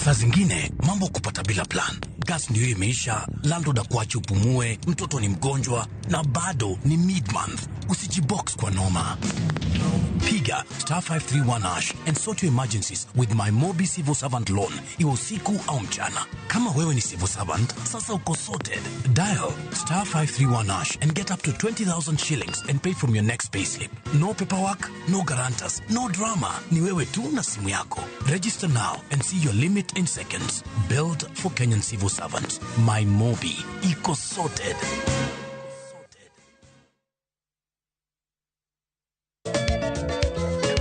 Saa zingine mambo kupata bila plan. Gas ndio imeisha, landlord akuache upumue, mtoto ni mgonjwa na bado ni mid-month. Usijibox kwa noma. Piga star 531 hash and sort your emergencies with my Mobi Civil Servant Loan. Iwe usiku au mchana. Kama wewe ni civil servant, sasa uko sorted. Dial star 531 hash and get up to 20,000 shillings and pay from your next payslip. No paperwork, no guarantors, no drama. Ni wewe tu na simu yako. Register now and see your limit in seconds. Build for Kenyan civil servants. My Mobi. Iko sorted.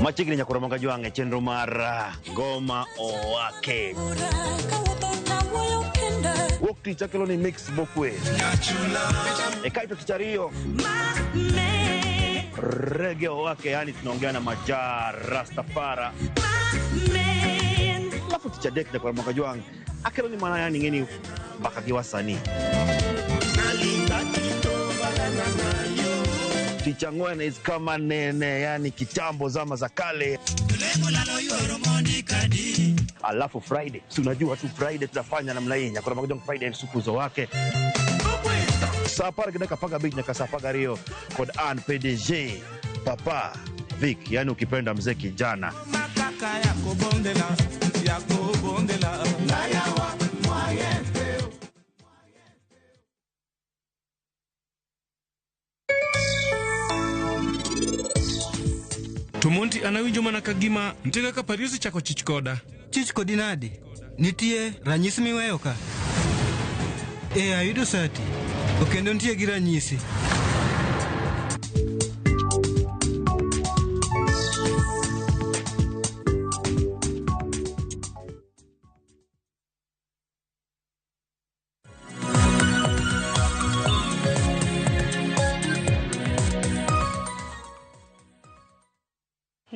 Machiegni nyaka Ramogi Ajwang' e chenro mar Ngoma Owake. Wuok tich akelo ni mix mokwe. E kaito tich ariyo Reggae Owake, yani tunaongea na Majaa Rastafara. Alafu tich adek nyaka Ramogi Ajwang' akelo ni mana yani ng'eni mbaka gi wasanii. Tich ang'wen is kama nene, yani kitambo zama za kale. Alafu Friday, si unajua tu Friday tunafanya namna hii, nyaka Ramogi Ajwang' Friday sukuzo wake. Saa apar gi dakika 15 nyaka saa 12 kod an PDG Papa Vic, yani ukipenda mzee kijana. To Monty anawinjo mana ka gima nitie kaka Paris chako chich koda. Chich kodi nadi? Nitie ranyisi miweyo ka? E, ayudo sati. To kendo nitie gi ranyisi.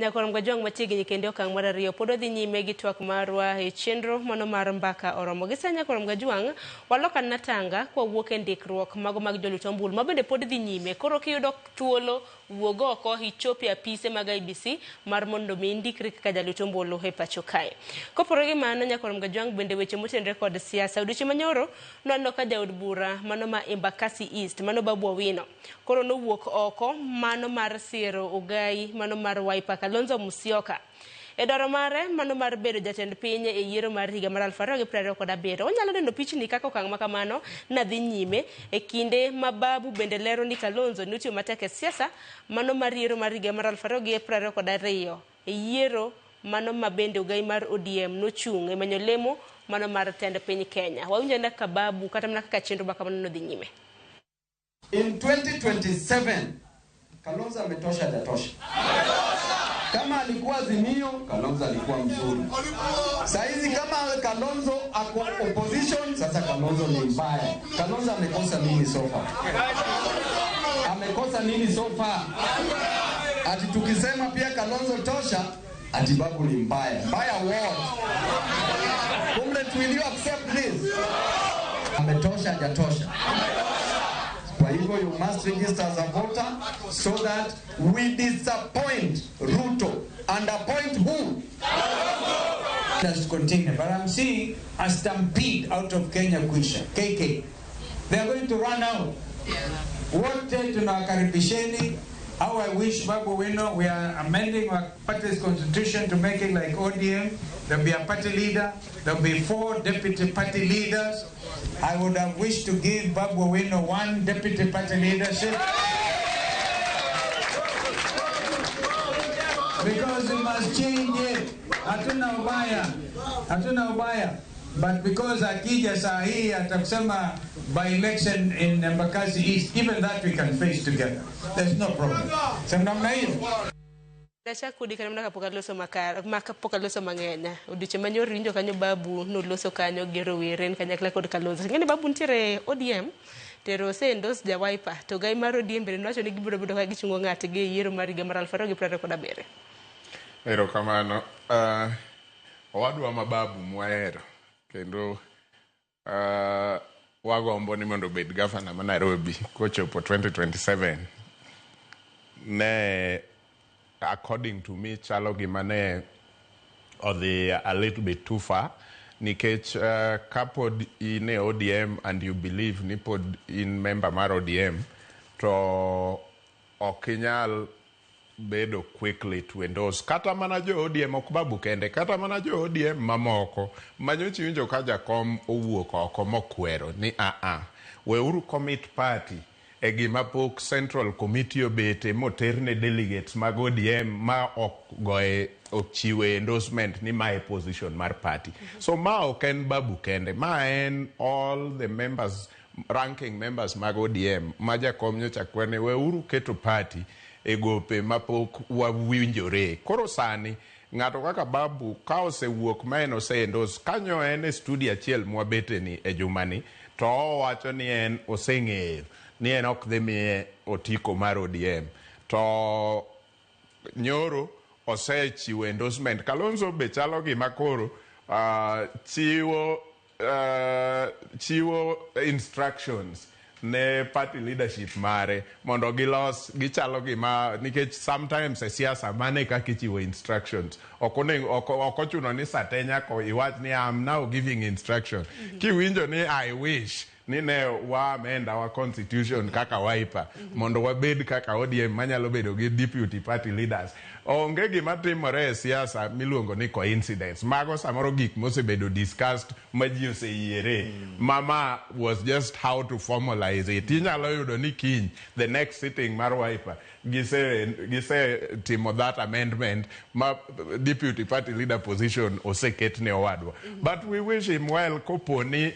Nyakorom Gajwang' machiegni kendo okang' mar ariyo pod wadhi nyime gi twak marwa e chenro mano mar mbaka oromo. Gi sani Nyakorom Gajwang' walok anena tanga kwawuok e ndikruok mago mag jolut ombulu ma bende pod dhi nyime. Koro kiyudo thuolo wuog oko ichop e apise mag IEBC mar mondo mi indikri kaka jalut ombulu e pacho kae. Kopogore gi mano Nyakorom Gajwang' bende weche motenore kod siasa. Odiochieng' manyoro nwaneno ka jaod bura mano ma Embakasi East mano Babu Owino koro nowuok oko mano mar siro ogai mano mar Wiper Kalonzo Musyoka e dwaro mare mano mar bedo jatend piny e yiero mar higa mar 2027. Wanyalo neno pichni kaka okang' ma kamano nadhi nyime e kinde ma Babu bende lero ni Kalonzo ne otiyo matek e siasa mano mar yiero mar higa mar 2022 e yiero mano ma bende ogai mar ODM nochung' e manyo lemo mano mar tend piny Kenya. Wawinjo ane kaka Babu kata mana kaka chenro ma kamano nodhi nyime. In 2027 Kalonzo ametosha, hajatosha? Kama alikuwa Azimio, Kalonzo alikuwa mzuri. Saizi kama Kalonzo ako opposition, sasa Kalonzo ni mbaya. Kalonzo amekosa nini so far? Amekosa nini so far? Ati tukisema pia Kalonzo tosha, ati Babu ni mbaya. Mbaya what? Comrade, will you accept this? Ametosha, hajatosha? Kwa hivyo you must register as a voter so that we disappoint Ruto and appoint who? Let's continue. But I'm seeing a stampede out of Kenya Kwisha, KK. They are going to run out. Wote tunawakaribisheni. How I wish Babu Owino, we are amending our party's constitution to make it like ODM. There'll be a party leader. There'll be 4 deputy party leaders. I would have wished to give Babu Owino 1 deputy party leadership. Because we must change it. Hatuna ubaya. Hatuna ubaya. But because akija saa hii atakusema by election in Embakasi East, even that we can face together. There's no problem. So namna hiyo. Achak kodi kata mana kapok aloso makar, kapok aloso mang'eny. Odiochieng' manyoro winjo kanyo Babu noloso kanyo gi rowere en kanyakla kod Kalonzo. Ing'e ni Babu nitiere ODM, tero ose endorse ja Wiper, to gai mar ODM bende nowacho ni gibiro bedo ka gichungo ng'atgi e yiero mar higa mar 2027. Erokamano. Owadwa ma Babu mwahero kendo wagombo ni mondo obed gavana ma Nairobi kochopo 2027 ne according to me chalo gima ne odhi a little bit too far nikech kapod in e ODM and you believe ni pod in member mar ODM to ok inyal bedo quickly to endorse kata mana jo ODM ok Babu kende kata mana jo ODM mamoko manyocha iwinjo ka jakom owuok oko mokwero ni aa weuru commit party e gima pok Central Committee obete moterne delegates mag ODM ma ok goye ochiwe endorsement ni mae position mar party. So ma ok en Babu kende, ma en all the members, ranking members mag ODM ma jakom nyocha kwer ni weuru keto party e gope mapok wawinjore. Koro sani ng'ato kaka Babu ka osewuok ma en ose endorse kanyo en e studio achiel mwabete ni e jumani to owacho ni en oseng'eyo ni en ok dhi miye otiko mar ODM to nyoro osechiwo endorsement. Kalonzo be chalo gima koro chiwo instructions ne party leadership mare mondo gilos gichalo gima nikech sometimes e siasa mane kaka ichiwo instructions ok ochuno ni sate nyaka iwach ni I'm now giving instruction. Kiwinjo ni I wish ni ne wa amend our constitution kaka Wiper mondo wabed kaka ODM manyalo bedo gi deputy party leaders. Onge gima timore e siasa miluongo ni coincidence. Mago samoro gik mosebedo discussed ma ji oseyiere. Mama was just how to formalize it. Inyalo yudo ni kiny the next sitting mar Wiper gise timo that amendment ma deputy party leader position oseket ne owadwa. But we wish him well kopo ni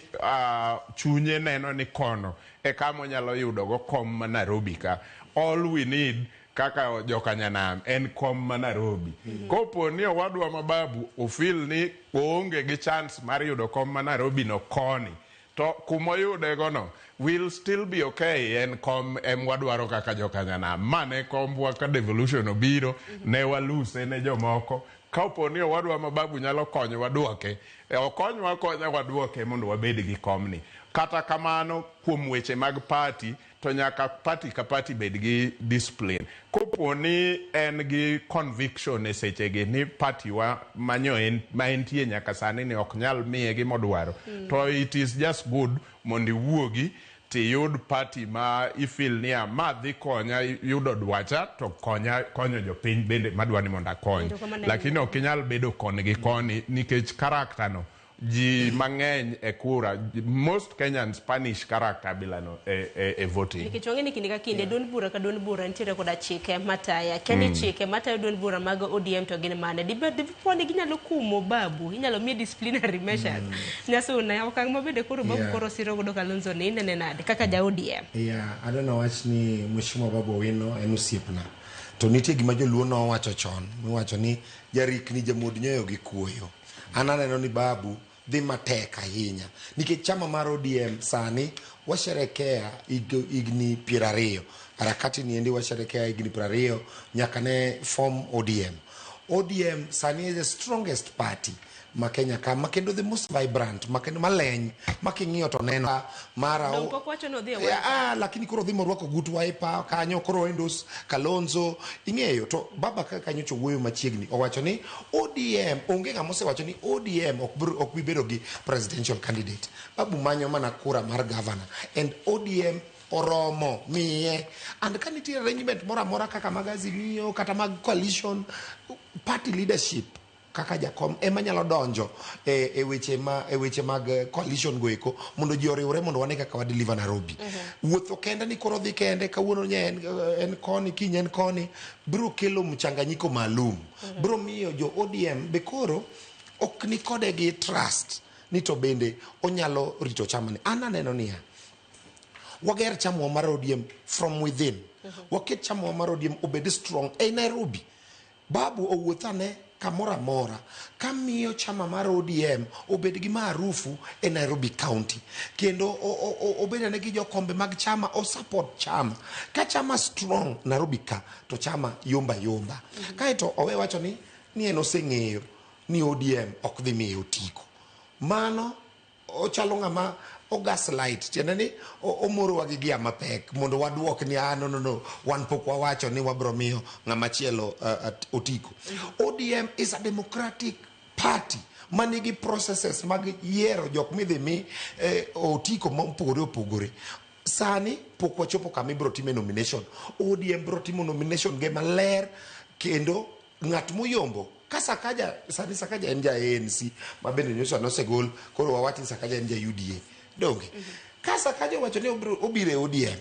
chunye neno ni kono e kama onyalo yudo go kom ma Nairobi ka. All we need kaka jokanyanam en kom ma Nairobi. Kopo ni owadwa ma Babu ofil ni oonge gi chance mar yudo kom ma Nairobi no koni, To kumoyude gono will still be okay. En kom em wadwaro kaka jokanyanam. Ma ne kombwa ka devolution obiro, ne waluse ne jomoko. Kapo ni owadwa ma Babu nyalo konyo waduoke, okonywa akonya waduoke mondo wabed gi komni. Kata kamano, kuom weche mag party, to nyaka party ka party bed gi discipline. Kopo ni en gi conviction e sechegi ni party wa manyo en, ma entie nyaka sani ni ok nyal miye gimodwaro, to it is just good mondo iwuogi tiyud party ma ifeel niya ma dhi konya yudo dwacha to konya konyo jopiny bende madwa ni mondo akony. Erokamano. Lakini ok inyal bedo koni gi koni nikech character no ji mang'eny e kura, most Kenyans punish character bilano e voting. Nikech wang'e ni kinde ka kinde duond bura ka duond bura nitiere koda chike mataya. Kia ni chike matayo duond bura mag ODM to gin mane. Dibed dipo ni ginyalo kumo Babu, inyalo miye disciplinary measures. Nyasuna, okang' ma bende koro Babu koro siro godo Kalonzo ni inene nade kaka ja ODM? Yeah, adwa nawach ni Mheshimiwa Babu Owino en osiepna. To nitie gima joluo nowacho chon, miwacho ni jarikni jamuod nyoyo gi kuoyo. An aneno ni Babu dhi matek ahinya nikech chama mar ODM sani washerekea higni 20. Harakati ni endi washerekea higni 20 nyaka ne form ODM. ODM sani is the strongest party ma Kenya ka, ma kendo the most vibrant, ma kendo maleny, ma king'iyo to neno mara Dong pok wacho ni odhi e Yeah, lakini koro dhi morwako gut Wiper kanyo, koro endos Kalonzo ing'eyo. To baba kaka nyocha owuoyo machiegni owacho ni ODM onge ng'ama osewacho ni ODM ok bi bedo gi presidential candidate. Babu manyo mana kura mar governor and ODM oromo miye, and ka nitie arrangement moro amora kaka mag Azimio kata mag coalition, party leadership kaka jakom ema nyalo donjo e weche mag coalition go eko mondo ji oriwre mondo wane kaka wadeliver Nairobi. Wuotho kende ni koro dhi kende kawuono nye en koni, kiny en koni, biro kelo mchanganyiko maalum, biro miyo jo ODM be koro ok ni kode gi trust ni to bende onyalo rito chama ni. An aneno niya, wager chamwa mar ODM from within, waket chamwa mar ODM obed strong ei Nairobi. Babu owuothane kamoro amora kamiyo chama mar ODM obed gi maarufu e Nairobi County, kendo obed ane gi jokombe mag chama o support chama. Ka chama strong Nairobi ka, to chama yomba yomba. Kaeto owe wacho ni en oseng'eyo ni ODM ok dhi miye otiko. Mano ochalo ng'ama o gaslight, tiende ni omorowa gi gia mapek mondo waduok ni ah, no, no, no, wan pok wawacho ni wabro miyo ng'ama chielo otiko. ODM is a democratic party manigi processes mag yiero jok midhi mi otiko mopogore opogore. Sani pok wachopo kama ibro time nomination. ODM bro timo nomination ge maler, kendo ng'at moyombo ka Sakaja sani, Sakaja en ja ANC ma bende nyocha nosegol, koro wawach ni Sakaja en ja UDA donge. Ka Sakaja owacho ni obiro e ODM,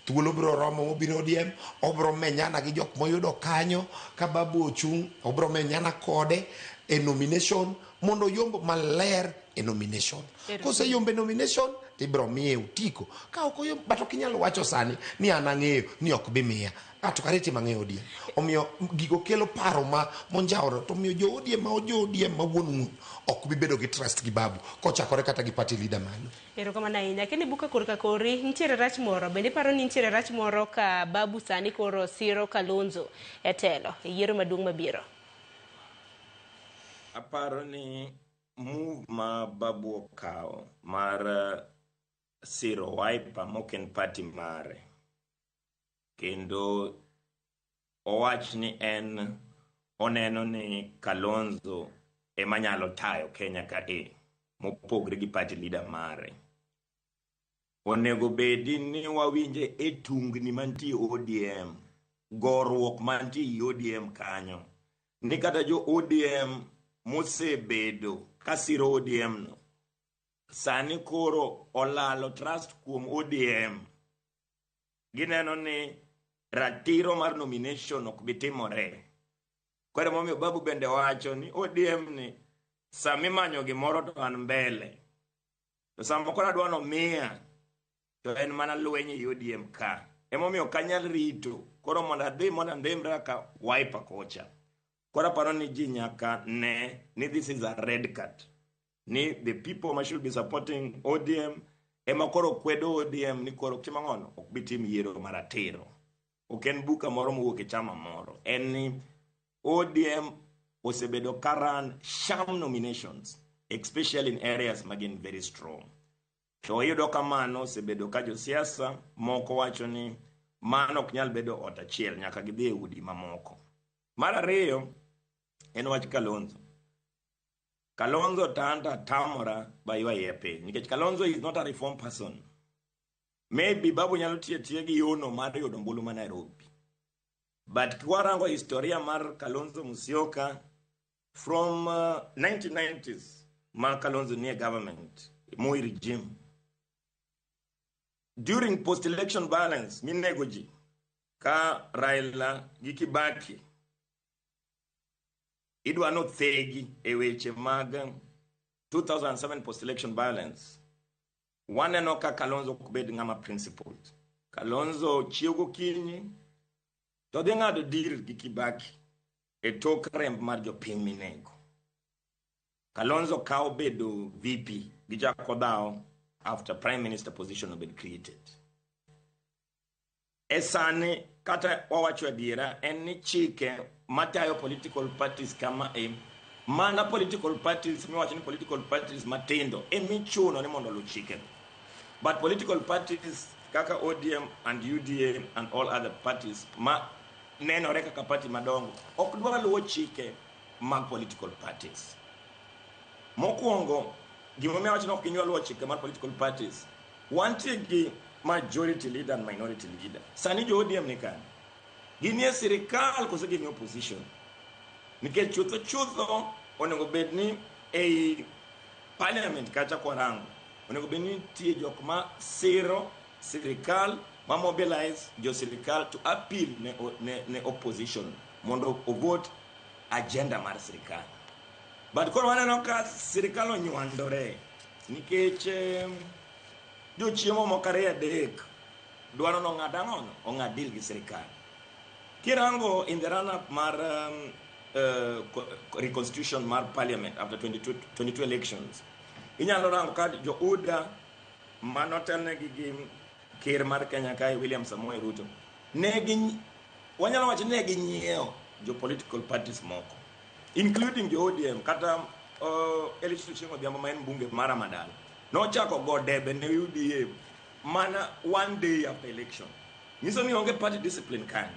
thuolo biro romo mobiro ODM, obro menyana gi jok moyudo kanyo. Ka Babu ochung', obro menyana kode e nomination mondo oyomb maler e nomination. Koseyombo e nomination, tibiro miye otiko. Ka ok oyombo, but ok inyal wacho sani ni an ang'eyo ni ok bi miya. Ah, to kare timo ang'eyo ODM. Omiyo gigo kelo paro ma monjawore, to omiyo jo ODM ma jo ODM ma wuon wuon ok bi bedo gi trust gi Babu kochakore kata gi party leader malo. Erokamano ahinya. Kendo buka korka kori, nitiere rach moro. Bende iparo ni nitiere rach moro ka Babu sani koro siro Kalonzo e telo e yiero maduong' mabiro? Aparo ni move ma Babu okawo mar siro Wiper mok en party mare, kendo owach ni en oneno ni Kalonzo ema nyalo tayo Kenya ka e mopogre gi party leader mare. Onego bedi ni wawinje e tungni mantie ODM, goruok mantie e ODM kanyo, ni kata jo ODM mosebedo ka siro ODM no sani koro olalo trust kuom ODM. Gineno ni ratiro mar nomination ok bi timore. Koro emomiyo Babu bende wacho ni ODM ni sama imanyo gimoro to an mbele. To sama koro adwa nomiya to en mana lweny e ODM ka. Emomiyo ok anyal rito koro mondo adhi mondo andhimra ka Wiper kocha. Koro aparo ni ji nyaka ne ni this is a red card. Ni the people ma should be supporting ODM Ema koro kwedo ODM ni koro timo ang'ono ok bi tim yiero maratiro. Ok en buka moro mowuok e chama moro. En ni ODM osebedo ka run sham nominations, especially in areas ma gin very strong. To iyudo ka mano osebedo ka josiasa moko wacho ni mano ok nyal bedo ot achiel, nyaka gidhi e udi mamoko. Mar ariyo en wach Kalonzo. Kalonzo to anta tamora ba ywa iye piny nikech Kalonzo is not a reform person. Maybe Babu nyalo tiyo atiya gi yono mar yudo ombulu ma Nairobi. But kwarango historia mar Kalonzo Musyoka from 1990s ma Kalonzo nie government, Moi regime. During post-election violence minego ji ka Raila gi Kibaki idwa nothegi e weche mag 2007 post-election violence. Waneno ka Kalonzo ok bed ng'ama principled. Kalonzo chiew gokinyi to dhi ng'ado deal gi Kibaki e tok remb mar jopiny minego. Kalonzo kawo bedo VP gichako dhawo after prime minister position obed created. E sani kata wawacho adiera en ni chike matayo political parties kama e mana political parties miwacho ni political parties matindo emichuno ni mondo oluw chike. But political parties kaka ODM and UDA and all other parties ma nenore kaka party madongo ok dwar luwo chike mag political parties. Mokwongo, gimomiyo awacho ni ok ginyal luwo chike mar political parties, wantie gi majority leader and minority leader. Sani jo ODM ni kanye? Ginie sirikal kose gin e opposition? Nikech chutho chutho onego bed ni ei parliament kacha kwarango, onego bed ni nitie jok ma siro sirikal, ma mobilize jo sirikal to appeal ne opposition mondo ovote agenda mar sirikal. But koro waneno ka sirikal onywandore nikech jochiemo moko ariyo adek dwaro nong'ad ang'ono ong'ad deal gi sirikal. Kirango in the run up mar reconstitution mar parliament after 22 elections, inyalo rango ka jo UDA manotelnegi gi ker mar Kenya kae William Samoei Ruto ne gi wanyalo wacho ni ne ginyiewo jo political parties moko including jo ODM kata Elisha Ochieng' Odhiambo ma en mbunge mar Amadala nochako go debe ne UDA mana one day after election. Nyiso ni onge party discipline kanyo.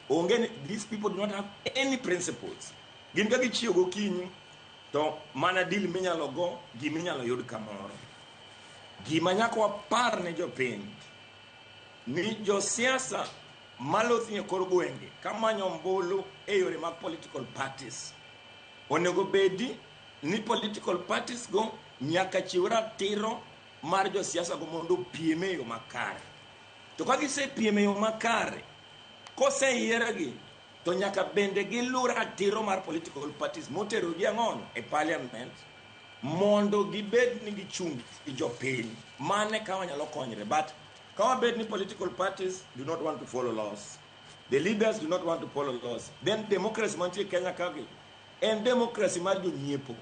Onge ni, these people do not have any principles. Gin ka gichiew gokinyi to mana deal minyalo go giminyalo yud kamoro. Gima nyaka wapar ne jopiny ni josiasa malothni e kor gwenge kamanyo ombulu e yore mag political parties onego bedi ni political parties go nyaka chiw ratiro mar josiasa go mondo opiem e yo makare. To ka gisepiem e yo makare, koseyiergi to nyaka bende giluw ratiro mar political parties moterogi ang'ono e parliament mondo gibed ni gichung' gi jopiny. Mane ka wanyalo konyre. But ka wabed ni political parties do not want to follow laws, the leaders do not want to follow laws, then democracy mantie Kenya kagi en democracy mar jonyiepo,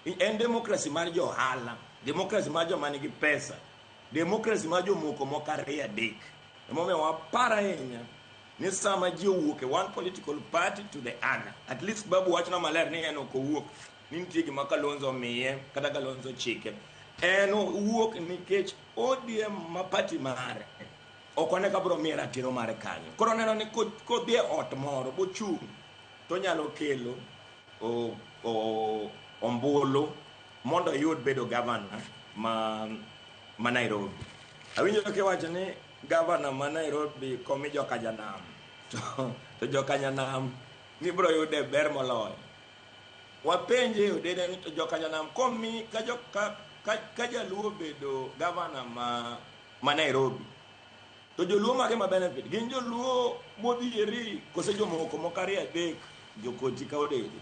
en democracy mar jo ohala, democracy mar joma nigi pesa, democracy mar jomoko moko ariyo adek. Emomiyo wapar ahinya ni sama ji owuok e one political party to the other, at least Babu wachna maler ni en ok owuok ni nitie gima Kalonzo omiye kata Kalonzo chike. En owuok nikech ODM ma party mare ok one ka biro miye ratiro mare kanyo. Koro oneno ni kodhi e ot moro bochung' tonyalo kelo ombulu mondo oyud bedo gavana ma Nairobi. Awinjo kiwacho ni gavana ma Nairobi komi joka janam to joka nyanam nibiro yude ber moloyo. Wapenje odede ni to joka nyanam komi ka jaluo obedo gavana ma Nairobi to joluo mage ma benefit gin joluo modhieri kose jomoko moko ariyo adek jokoti ka odede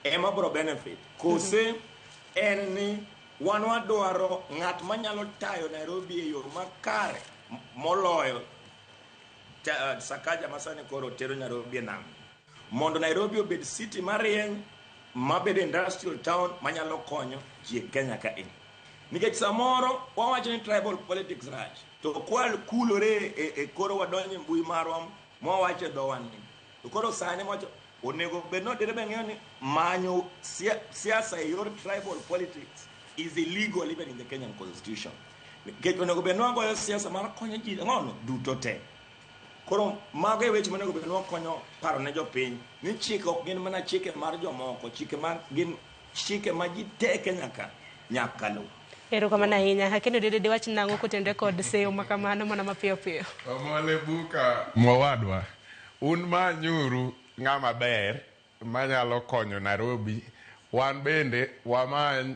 ema biro benefit kose en ni wan wadwaro ng'at manyalo tayo Nairobi e yo makare moloyo Sakaja masani koro tero Nairobi e nam mondo Nairobi obed city marieny mabedo industrial town manyalo konyo ji e Kenya ka e. Nikech samoro wawacho ni tribal politics rach, to kwa kulore e koro wadonjo e mbui marwa mwawacho e dhowa ni. To koro sani mwacho onego bed ni odere be ng'eyo ni manyo siasa e yor tribal politics is illegal even in the Kenyan constitution. Nikech onego bed ni wagoyo siasa mar konyo ji ang'ono duto te. Koro mago e weche monego bed ni wakonyo paro ne jopiny ni chike ok gin mana chike mar jomoko, chike ma gin chike ma ji te Kenya ka nyaka luw. Erokamano ahinya. Akeno dede dewach nang'o kotenore kod seyo ma kamano mana mapiyo piyo. Omole buka mowadwa, un manyuru ng'ama ber manyalo konyo Nairobi, wan bende wamany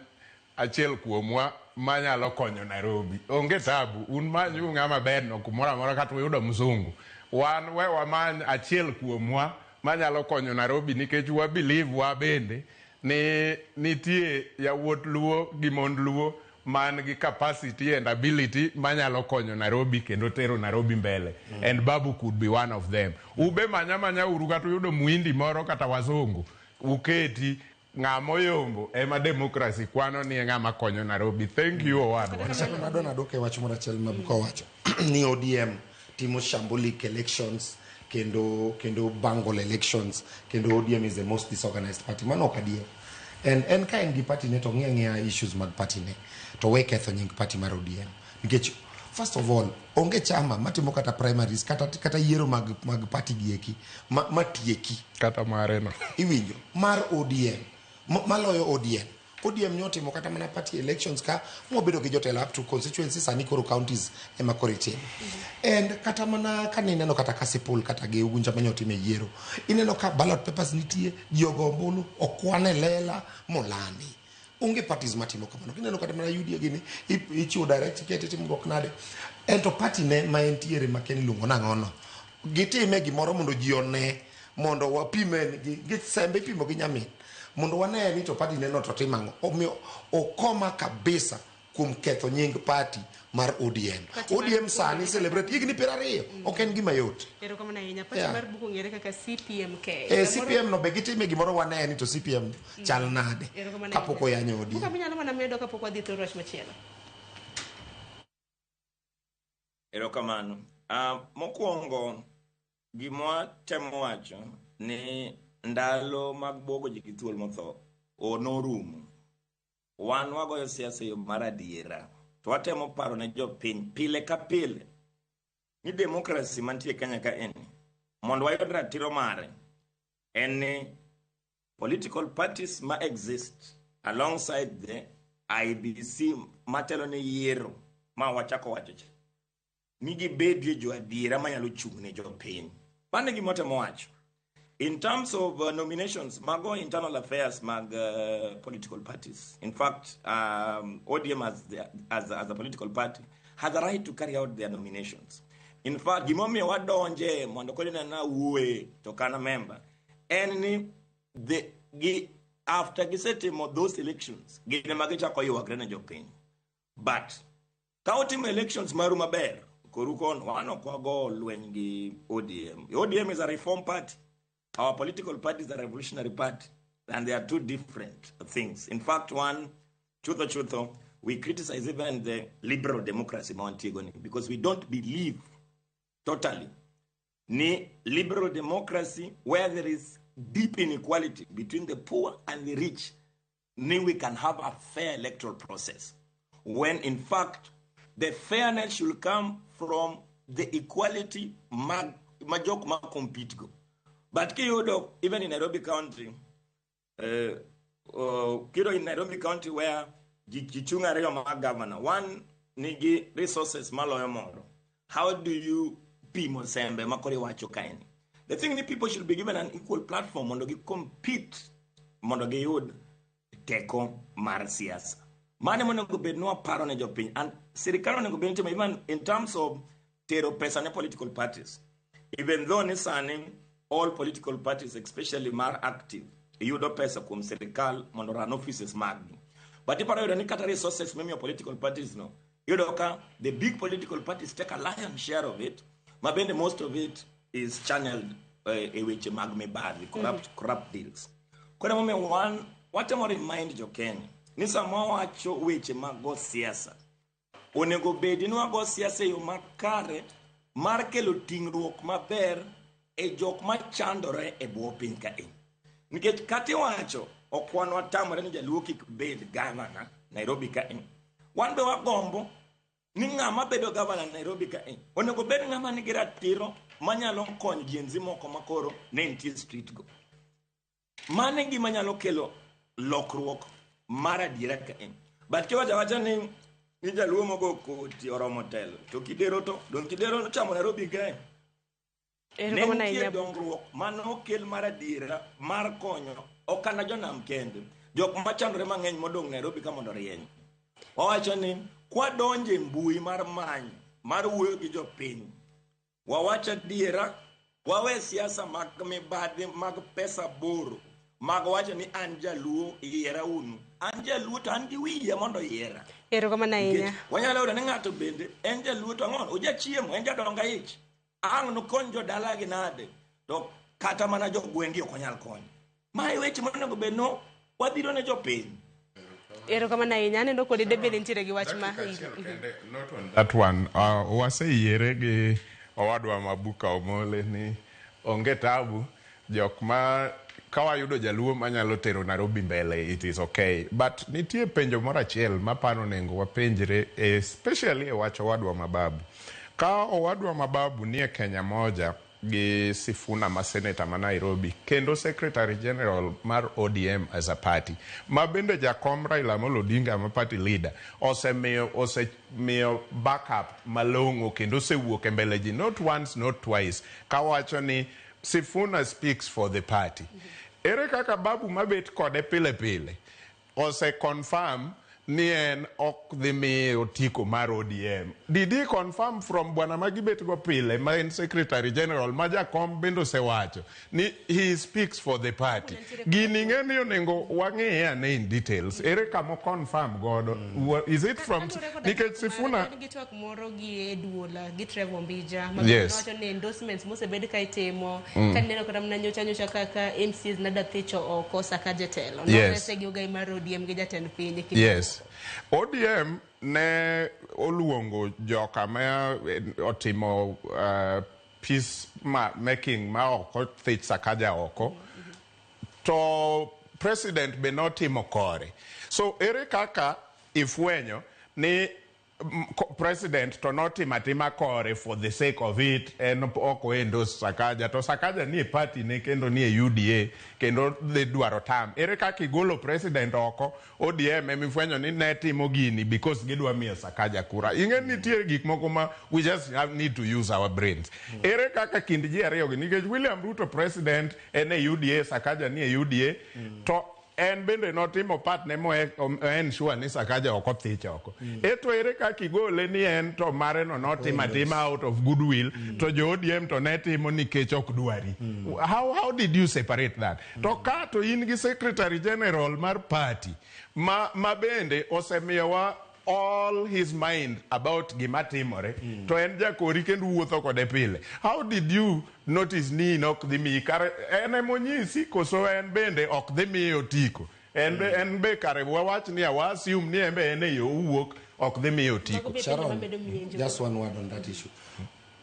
achiel kuomwa manyalo konyo Nairobi. Onge tabu, un manyuru ng'ama ber no kumoro amora kata uyudo mzungu. Wan we wamany achiel kuomwa manyalo konyo Nairobi nikech wa believe wa bende ni nitie yawuot Luo gi mond Luo man gi capacity and ability manyalo konyo Nairobi kendo tero Nairobi mbele. And Babu could be one of them. Ube manya manya uru kata uyudo muhindi moro kata wazungu uketi ng'ama oyombo ema democracy kwano ni e ng'ama konyo Nairobi. Thank you owadwa. Achako nadwa naduoke wach moro achiel ma Buka owacho ni ODM timo shambolic elections kendo bungle elections kendo ODM is the most disorganized party. Mano ok adier. And en ka en gi party ne to ng'i ang'iya issues mag party ne to we ketho nying party mar ODM. Nikech first of all onge chama matimo kata primaries kata yiero mag party gi eki matieki kata mare no. Iwinjo mar ODM maloyo ODM. ODM nyotimo kata mana party elections ka mobedo gi jotelo up to constituencies sani koro counties ema koro itimo. And kata mana kane ineno kata Kasipul kata gi Ugunja mane otime yiero, ineno ka ballot papers nitie, ji ogo ombulu, okwan e lela molandi. Onge parties matimo kamano. Kineno kata mana UDA gini, ichiwo direct ticket itimruok nade. En to party ne ma entiere ma Ken iluongo nang'ono. Gitime gimoro mondo ji one, mondo wapime gi sembe ipimo gi nyamin. Mondo wane ni to party ne no to timo ang'o. Omiyo okoma kabisa kuom ketho nying party mar ODM. ODM sani celebrate higni 20, ok en gima yot. Erokamano ahinya. Party mar Buka ong'ere kaka CPMK. CPM no be gitime gimoro wane ni to CPM chal nade kapok oyanyo ODM. Buka minyalo mana medo kapok wadhi e wach machielo. Erokamano. Mokwongo gima temo wacho ni ndalo mag buogo ji gi thuol motho norumo. Wan wagoyo siasa e yo mar adiera. To watemo paro ne jopiny pile ka pile ni democracy mantie Kenya ka eni mondo wayud ratiro mare en ni political parties ma exist alongside the IEBC matelo ne yiero ma wachako wacho cha ni gibedie jo adiera manyalo chung' ne jopiny. Mano e gima watemo wacho. In terms of nominations, mago internal affairs mag political parties. In fact, ODM as a political party has a right to carry out their nominations. In fact, gimomiyo wadonje mondo koro inena wuoye to kana member en ni after gisetimo those elections gin ema gichako ywagre ne jopiny. But ka utimo elections maru maber, koru kono wan ok wago lweny gi ODM. ODM is a reform party. Our political party is a revolutionary party, and they are two different things. In fact, one, chutho chutho, we criticize even the liberal democracy ma wantiego ni because we don't believe totally ni liberal democracy where there is deep inequality between the poor and the rich, ni we can have a fair electoral process. When in fact, the fairness should come from the equality mag jok ma compete go. But kiyudo, even in Nairobi County, kiyudo in Nairobi County where ji chung' ariyo mag governor, one nigi resources maloyo moro. How do you pimo sembe ma koro iwacho kaeni? The thing ni people should be given an equal platform mondo gi compete, mondo giyud teko mar siasa. Mano monego bed ni waparo ne jopiny. And sirikal onego bed ni timo even in terms of tero pesa ne political parties. Even though ni sani all political parties, especially mar active, yudo pesa kuom sirikal mondo run offices maggi. But iparo yudo ni kata resources mimiyo political parties no, yudo ka the big political parties take a lion share of it, ma bende most of it is channeled e weche mag mibadhi, corrupt deals. Koro emomiyo wan watemo remind jo Kenya ni sama wawacho weche mag go siasa, onego bedi ni wago siasa e yo makare mar kelo ting'ruok maber e jok machandore e bwo piny kae. Nikech kata iwacho, ok wan watamore ni jaluo kik bed gavana Nairobi kae. Wan be wagombo ni ng'ama bedo gavana Nairobi kae onego bed ng'ama nigi ratiro manyalo konyo Gen Z moko makoro ne nitie street go. Mano e gima nyalo kelo lokruok mar adiera kae. But kiwacho awacha ni jaluo mogo koti oromo telo, to Kidero to, dong Kidero nochamo Nairobi kae. Ne nitie dongruok manokel mar adiera mar konyo okanda jonam kende, jok machandore mang'eny modong' Nairobi ka mondo orieny. Wawacho ni kwadonjo e mbui mar manyo mar wuoyo gi jopiny, wawach adiera, wawe siasa mag mibadhi mag pesa boro mag wacho ni an jaluo yiera unu, an jaluo to an gi wiya mondo yiera. Erokamano ahinya. Wanyalo yudo ni ng'ato bende en jaluo to ang'ono ojachiemo, en jadonga ich, ang' nokony jodalagi nade, to kata mana jogweng'gi ok onyal konyo. Mae weche monego bed no wadhiro ne jopiny. Erokamano ahinya. Aneno kodi de bende nitiere gi wach ma That one, waseyiere gi owadwa Mabuka Omole ni onge tabu, jok ma kawayudo jaluo manyalo tero Nairobi mbele, it is okay. But nitie penjo moro achiel maparo onego wapenjre, especially e wach owadwa Mababu. Ka owadwa Mababu nie Kenya moja gi Sifuna ma senator ma Nairobi kendo secretary general mar ODM as a party, ma bende jakom Raila Amolo Odinga ma party leader osemiyo backup malong'o kendo osewuok e mbele ji not once not twice kawacho ni Sifuna speaks for the party. Ere kaka Babu mabet kode pile pile ose confirm ni en ok dhi miye otiko mar ODM? Did he confirm from bwana magibet go pile ma en secretary general ma jakom bende osewacho ni he speaks for the party? Gini ng'e ni onego wang'iye ane in details. Ere kama confirm godo? Is it from nikech Sifuna gi twak moro gi Eduola gi Trevor Mbija ma wacho ni endorsements mosebed ka itimo ka neno kata mana nyocha nyocha kaka MCAs nada thicho oko Sakaja telo norese gi ogai mar ODM gi jatend piny. Yes. ODM ne oluongo joka ma otimo peace making ma ok othich Sakaja oko, to president be notimo kore. So ere kaka ifwenyo ni president to notimo atima kore for the sake of it, en ok endorse Sakaja, to Sakaja nie party ne kendo nie UDA kendo dhi dwaro tam. Ere kaka igolo president oko, ODM emifwenyo ni ne timo gini because gidwa miyo Sakaja kura? Ing'e nitie gik moko ma we just need to use our brains. Ere kaka kind ji ariyo gi, nikech William Ruto president en e UDA, Sakaja nie UDA, to en bende notimo part ne mo ensure ni Sakaja ok othich oko. Eto ere kaka igole ni en to mare no notimo atima out of goodwill, to jo ODM to ne timo nikech ok dwari? How did you separate that? To ka to in gi secretary general mar party ma bende osemiyowa all his mind about gima timore, to en jakori kendo wuotho kode pile. How did you notice ni ok dhi miyi? Kare en emonyisi koso en bende ok dhi miye otiko? En be kare wawach ni wa assume ni en be en e yo owuok ok dhi miye otiko. Sharon, just one word on that issue.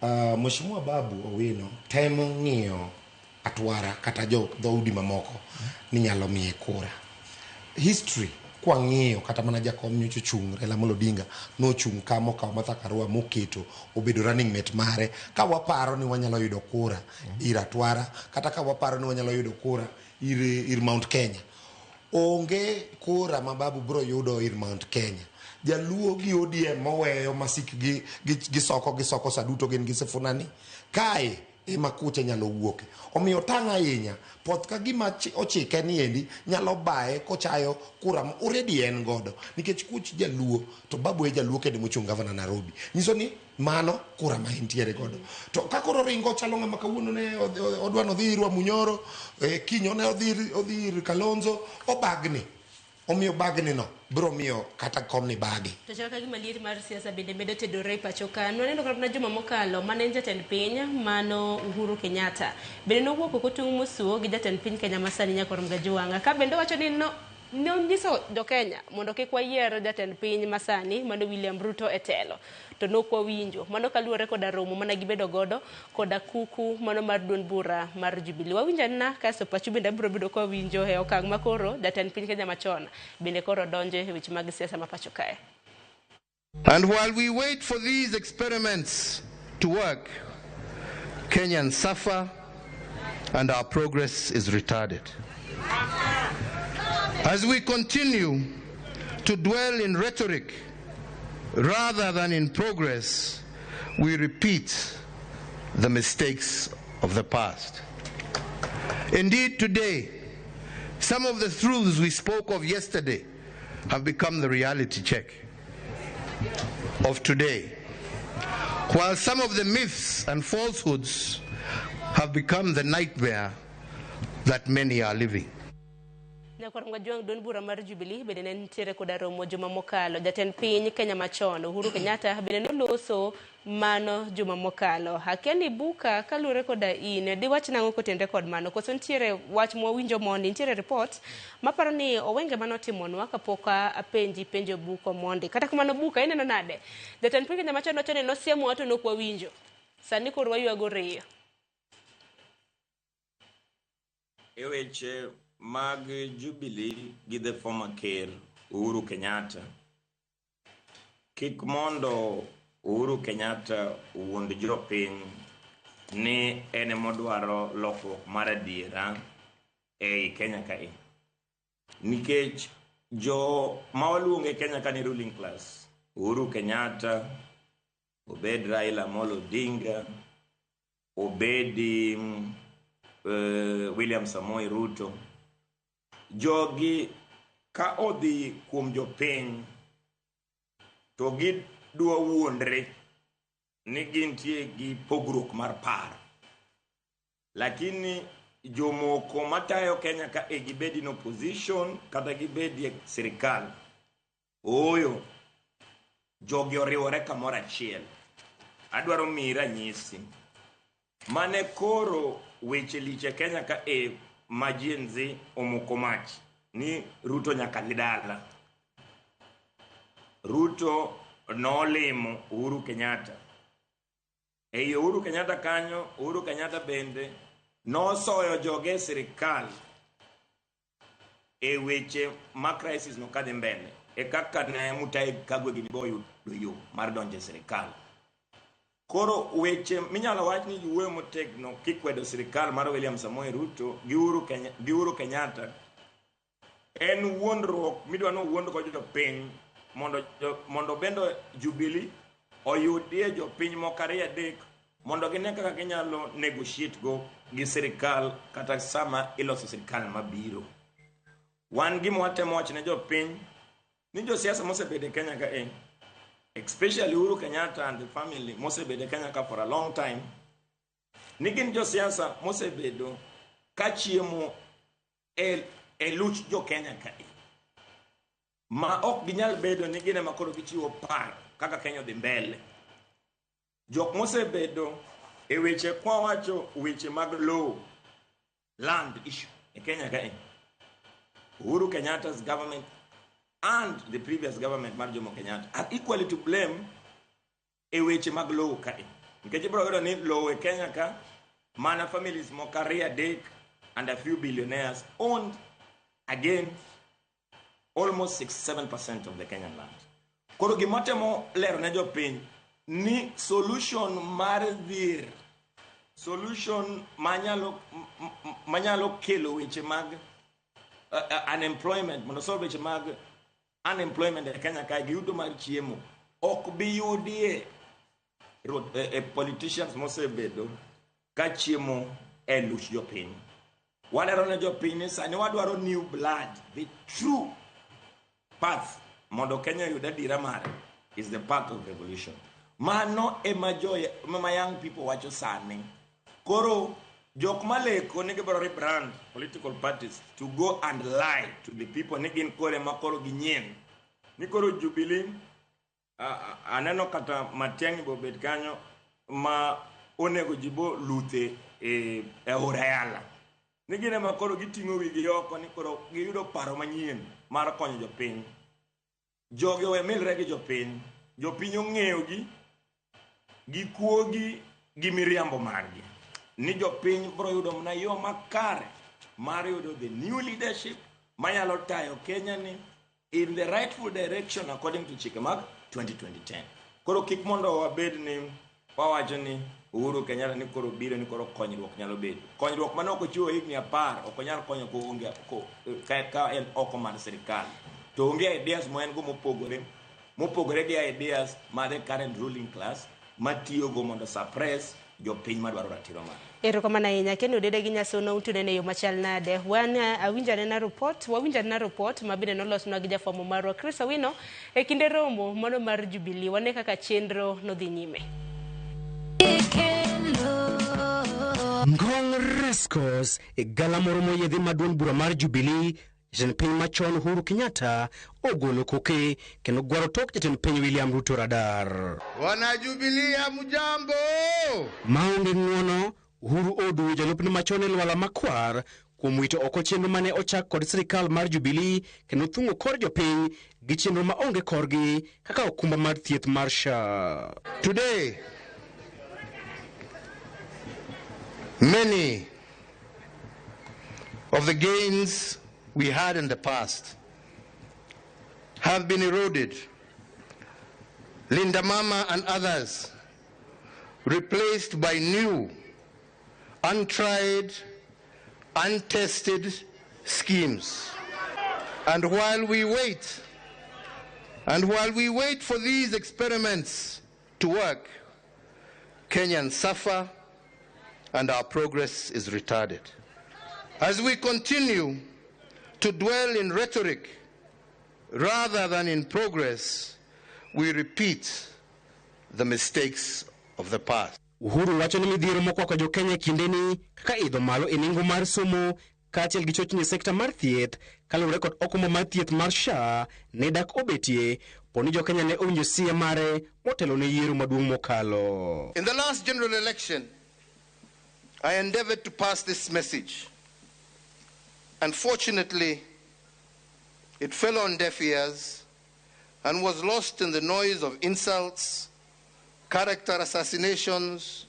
Mheshimiwa Babu Owino temo ng'iyo atwara kata jo dhoudi mamoko ni nyalo miye kura. History kwa ng'iyo kata mana jakom nyocha ochung' Raila Amolo Odinga nochung' ka mokawo Martha Karua moketo obedo running mate mare, ka waparo ni wanyalo yudo kura ir atwara kata ka waparo ni wanyalo yudo kura ir Mount Kenya. Onge kura ma Babu bro yudo ir Mount Kenya. Jaluo gi ODM moweyo masik gi soko saduto gin gi Sifuna ni kae ema kuche nyalo wuoke. Omiyo tang' ahinya poth ka gima ochike ni endi nyalo baye kochayo kura ma already en godo, nikech kuch jaluo to Babu e jaluo kende mochung' gavana Nairobi, nyiso ni mano kura ma entiere godo. To ka koro ringo chalo ng'ama kawuono ne odwa nodhi ir Wamunyoro, kiny ne odhi ir Kalonzo, obagni. Omiyo bagni no biro miyo kata kom ni bagi. To chal ka gima liet mar siasa bende medo tedore e pacho ka. Nwaneno kata mana juma mokalo mane en jatend piny mano Uhuru Kenyatta bende nowuok oko tung' mosuo gi jatend piny Kenya masani Nyakor Mgajwang'a, ka bende owacho ni no Nonyiso jokenya mondo kik wayier jatend piny masani mano William Ruto e telo to nok wawinjo mano kaluwore koda romo mana gibedo godo koda kuku mano mar duond bura mar Jubilee. Wawinjo anena kasto pachu bende abiro bedo ka wawinjo e okang' makoro jatend piny Kenya machon bende koro donjo e weche mag siasa ma pacho kae. And while we wait for these experiments to work, Kenyans suffer and our progress is retarded. As we continue to dwell in rhetoric rather than in progress, we repeat the mistakes of the past. Indeed, today, some of the truths we spoke of yesterday have become the reality check of today, while some of the myths and falsehoods have become the nightmare that many are living. Nyakwar Ngwajuang' duond bura mar Jubilee bende ne nitiere koda romo juma mokalo. Jatend piny Kenya machon Uhuru Kenyatta bende noloso mano juma mokalo. Akia ni Buka kaluwore koda in diwach nang'o kotenre kod mano koso nitiere wach mwawinjo mondi nitiere report maparo ni Owenge manotimonwa kapok apenji penjo Buko mondi. Kata kamano Buka ineno nade? Jatend piny Kenya machon wacho ni nosiemowa to nok wawinjo. Sani koro waywago riyo. E weche mag Jubilee gi the former ker Uhuru Kenyatta, kik mondo Uhuru Kenyatta owuond jopiny ni en emodwaro lokruok mar adiera ei Kenya kae. Nikech jo ma waluongo e Kenya ka ni ruling class, Uhuru Kenyatta, obed Raila Amolo Odinga, obed William Samoei Ruto, jogi ka odhi kuom jopiny to gidwa wuondre ni gintie gi pogruok mar paro. Lakini jomoko matayo Kenya ka e gibed in opposition kata gibed e sirikal, ooyo, jogi oriwore kamoro achiel. Adwaro miyi ranyisi. Mane koro weche lich e Kenya ka e ma Gen Z omoko mach ni Ruto nyaka dhi dala. Ruto nolimo Uhuru Kenyatta. Ei Uhuru Kenyatta kanyo, Uhuru Kenyatta bende nosoyo joge e sirikal e weche ma crisis no kadhi mbele. E kaka ne Mutahi Kagwe gini bo oyudo yo mar donjo e sirikal. Koro weche minyalo wach ni giwuoyo motegno kikwedo sirikal mar William Samoei Ruto gi Uhuru Kenyatta en wuondruok midwa ni owuond go jopiny mondo bende Jubilee oyudie jopiny moko ariyo adek mondo gine kaka ginyalo negotiate go gi sirikal kata sama iloso sirikal mabiro. Wan gima watemo wacho ne jopiny ni josiasa mosebedo e Kenya ka e, especially Uhuru Kenyatta and the family mosebedo e Kenya ka for a long time, ni gin josiasa mosebedo ka chiemo e luch jo Kenya ka e, ma ok ginyal bedo ni gin ema koro gichiwo paro kaka Kenya odhi mbele. Jok mosebedo e weche kwawacho weche mag lowo, land issue e Kenya ka e, Uhuru Kenyatta's government and the previous government mar Jomo Kenyatta are equally to blame e weche mag lowo kae. Nikech ibiro yudo ni lowo e Kenya ka mana families moko ariyo adek and a few billionaires owned again almost 67% of the Kenyan land. Koro gima temo lero ne jopiny ni solution mar dhier, solution manyalo kelo weche mag unemployment, mondo solve weche mag unemployment e Kenya kae gi yuto mar chiemo ok bi yudie politicians mosebedo ka chiemo e luch jopiny. Walero ne jopiny ni sani wadwaro new blood, the true path mondo Kenya oyud adiera mare is the path of revolution. Mano ema ma young people wacho sani. Koro jok maleko ni gibiro rebrand political parties to go and lie to the people ni gin kore ma koro ginyien. Ni koro Jubilee aneno kata Matiang'i bobet kanyo ma onego ji bo luthe e Aora Yala. Ni gin ema koro giting'o wigi oko ni koro giyudo paro manyien mar konyo jopiny. Jogi owe milre gi jopiny. Jopiny ong'eyogi gi kuogi gi miriambo margi. Ni jopiny biro yudo mana yo makare mar yudo the new leadership manyalo tayo Kenya ni in the rightful direction according to chike mag 2010. Koro kik mondo wabed ni wawacho ni Uhuru Kenyatta ni koro biro ni koro konyruok nyalo bedo. Konyruok mane ok ochiwo higni 10 ok onyal konyo koonge ka en oko mar sirikal. To onge ideas ma en go mopogore gi ideas mar the current ruling class matiyogo mondo suppress jopiny madwaro ratiro margi. Erokamano ahinya kendo dede gi Nyasuna utunene e yo machal nade. Wan awinjo anena report, wawinjo anena report ma bende nolosnwa gi jafwambo marwa Chris Owino e kinde romo mano mar Jubilee. Wane kaka chenro nodhi nyime. Ngong Racecourse e gala moro moyiedhi ma duond bura mar Jubilee. Jatend piny machon Uhuru Kenyatta ogolo koke kendo gwaro tok jatend piny William Ruto radar. Wana Jubilee hamjambo. Maonge ng'uono, Uhuru oduwo jalupne machon e lwala makwar kuom wito oko chenro mane ochak kod sirikal mar Jubilee kendo thung'o kor jopiny gi chenro maonge korgi kaka okumba mar thieth mar SHA. Today, many of the gains we had in the past have been eroded. Linda Mama and others replaced by new, untried, untested schemes. And while we wait for these experiments to work, Kenyans suffer and our progress is retarded. As we continue to dwell in rhetoric rather than in progress, we repeat the mistakes of the past. Uhuru wacho ni midhiero mokwako jo-Kenya kindeni kaka idho malo e nengo mar somo kaachiel gi chochni e sekta mar thieth kaluwore kod okumba mar thieth mar SHA ne dak obetie poni jo-Kenya ne owinjo siya mare motelo ne yiero maduong' mokalo. In the last general election, I endeavored to pass this message. Unfortunately, it fell on deaf ears and was lost in the noise of insults, character assassinations,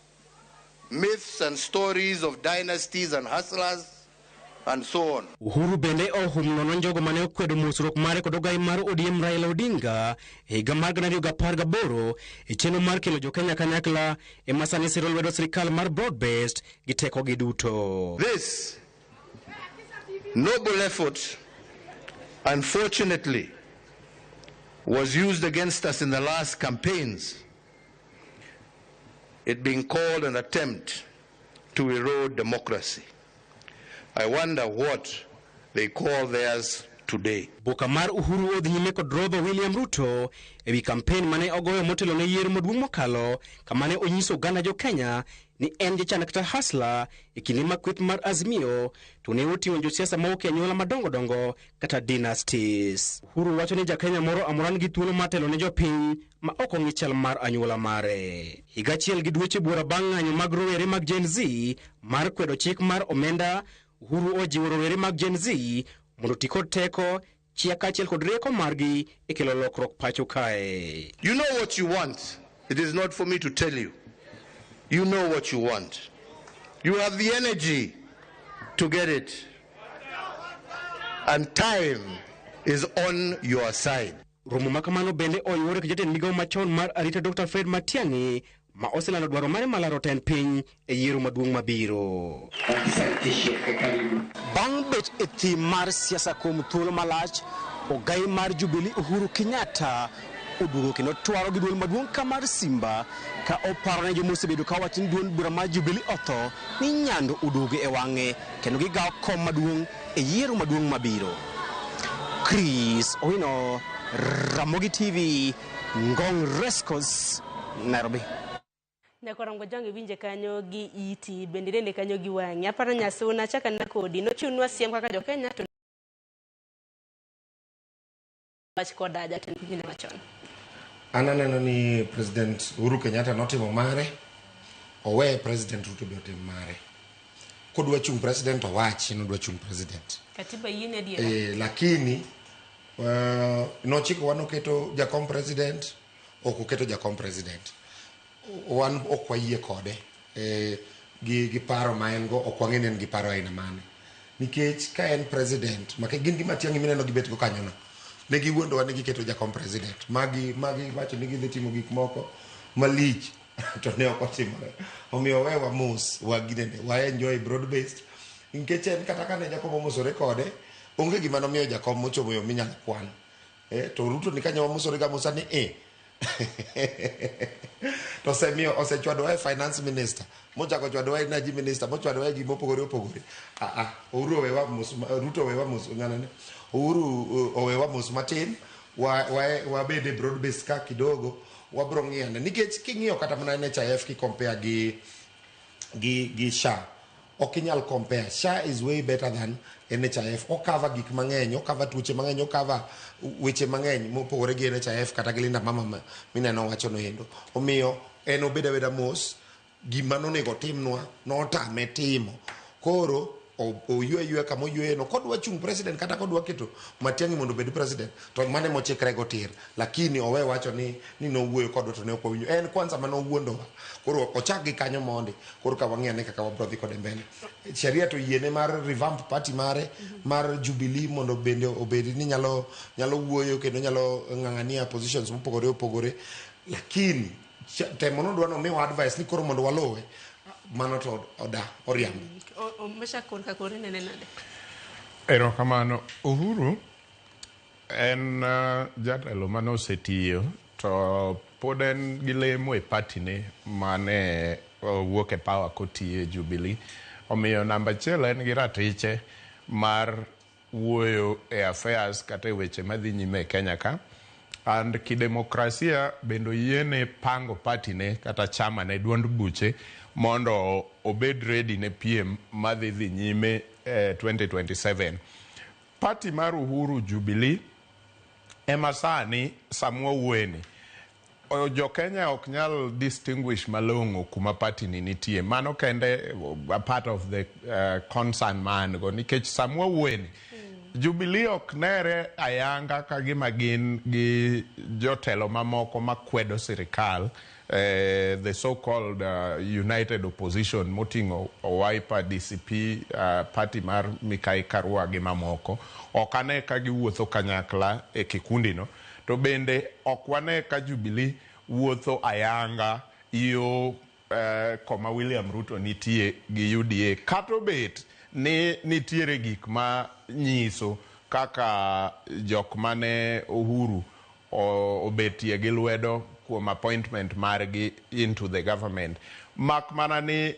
myths and stories of dynasties and hustlers, and so on. Uhuru bende ohum nono jogo mane okwedo mosruok mare kod ogai mar ODM Raila Odinga higa mar 2018 e chenro mar kelo jo-Kenya kanyakla ema sani siro lwedo sirikal mar broad-based gi tekogi duto. This noble effort, unfortunately, was used against us in the last campaigns, it being called an attempt to erode democracy. I wonder what they call theirs today. Boka mar Uhuru odhi nyime kod rodho William Ruto ewi kampen mane ogoyo motelo ne yiero maduong' mokalo kama ne onyiso oganda jo-Kenya ni en jachan kata hasla e kinde ma kweth mar Azimio to ne oting'o josiasa mawuok e anyuola madongo dongo kata dynasties. Uhuru wacho ni ja-Kenya moro amora nigi thuolo mar telo ne jopiny ma ok ong'i chal mar anyuola mare. Higa achiel gi dweche buora bang' ng'anyo mag rowere mag Gen Z mar kwedo chik mar omenda, Uhuru ojiwo rowere mag Gen Z mondo oti kod teko, chia kaachiel kod rieko margi e kelo lokruok pacho kae. You know what you want. It is not for me to tell you. You know what you want. You have the energy to get it. And time is on your side. Romo makamano bende oyuore gi jatend migawo machon mar arita Dr. Fred Matiang'i ma oselando dwaro mare mar laro tend piny e yiero maduong' mabiro. Bang' bet e thim mar siasa kuom thuolo malach, ogai mar Jubilee Uhuru Kenyatta oduogo kendo twaro gi duol maduong' ka mar Simba ka oparo ne joma osebedo ka wacho ni duond bura mar Jubilee otho ni nyando oduogo e wang'e kendo gigawo kom maduong' e yiero maduong' mabiro. Chris Owino, Ramogi TV, Ngong Racecourse, Nairobi. Nyakorango jangi winje kanyo gi iti bende nene kanyo gi wang'i. Aparo Nyasuna chaka na kodi nochiwnwa siem kaka jo-Kenya to wach koda jatend piny machon. An aneno ni President Uhuru Kenyatta notimo mare, owe President Ruto be otim mare. Kodwa chung president owach ni odwa chung president. Katiba yiene adiera. Lakini nochikowa noketo jakom president, ok oketo jakom president. Wan ok wayie kode gi paro ma en go, ok wang'e ni en gi paro aina mane. Nikech ka en president, maka gin gi Matiang'i mineno gibet go kanyono. Ne giwuondowa ni giketo jakom president. Magi wacho ni gidhi timo gik moko malich to ne ok otimore. Omiyo wewa mos, waginene, wa enjoy broad based. Nikech en kata kane jakom omosore kode, onge gima nomiyo jakom mochomo yo minyalo kwan. To Ruto ni kanyo wamosore ga mosa ni To osemiyo osechwadowa e finance minister, mochako chwadowa e energy minister, mochwadowa e gik mopogore opogore. Uhuru owewa mos, Ruto owewa mos, ng'anane. Uhuru owewa mos matin, wabed e broad base ka kidogo, wabro ng'iyane. Nikech king'iyo kata mana NHIF ki compare gi SHA, ok inyal compare. SHA is way better than NHIF. Okava gik mang'eny, okava tuoche mang'eny, okava weche mang'eny mopogore gi NHIF kata gi Linda Mama mineno wacho no endo. Omiyo en obed abeda mos, gima nonego otimnwa notame timo. Koro oywe ywe kama oywe no, kodwa chung president kata kodwa keto Matiang'i mondo obed president, to mane mochikre go tir. Lakini owe wacho ni nowuoyo kodwa to ne ok wawinjo. En kwanza mane owuondowa. Koro ochak gi kanyo mondi, koro ka wang'i ane kaka wabro dhi kode mbele. Sheria to yiene mar revamp party mare mar Jubilee mondo bende obed ni nyalo wuoyo kendo nyalo ng'ang'ania positions mopogore opogore. Lakini temo nodwa nomiwa advice ni koro mondo waluwe, mano to oda oriambo. Mesha korka kore nene nade? Erokamano. Uhuru en jatelo mane osetiyo to pod en gi lemo e party ne mane owuok e power kotiyo e Jubilee. Omiyo namba achiel en gi ratiche mar wuoyo e affairs kata e weche madhi nyime e Kenya ka. And kidemokrasia bende oyiene pango party ne kata chama ne duond buche mondo obed ready ne piem madhi dhi nyime 2027. Party mar Uhuru Jubilee ema sani samwa wuoyeni jo Kenya ok nyal distinguish malong'o kuma party ni nitie. Mano kende a part of the concern ma an go nikech samwa wuoyeni Jubilee ok nere ayanga ka gima gin gi jotelo mamoko makwedo sirikal, the so-called united opposition moting'o Wiper, DCP, party mar Mikai Karua gi mamoko. Ok ane ka giwuotho kanyakla e kikundi no. To bende ok wane ka Jubilee wuotho ayanga yo koma William Ruto nitie gi UDA. Kata obet ni nitiere gik ma nyiso kaka jok mane Uhuru obetie gi lwedo kuom appointment margi into the government. Mak mana ni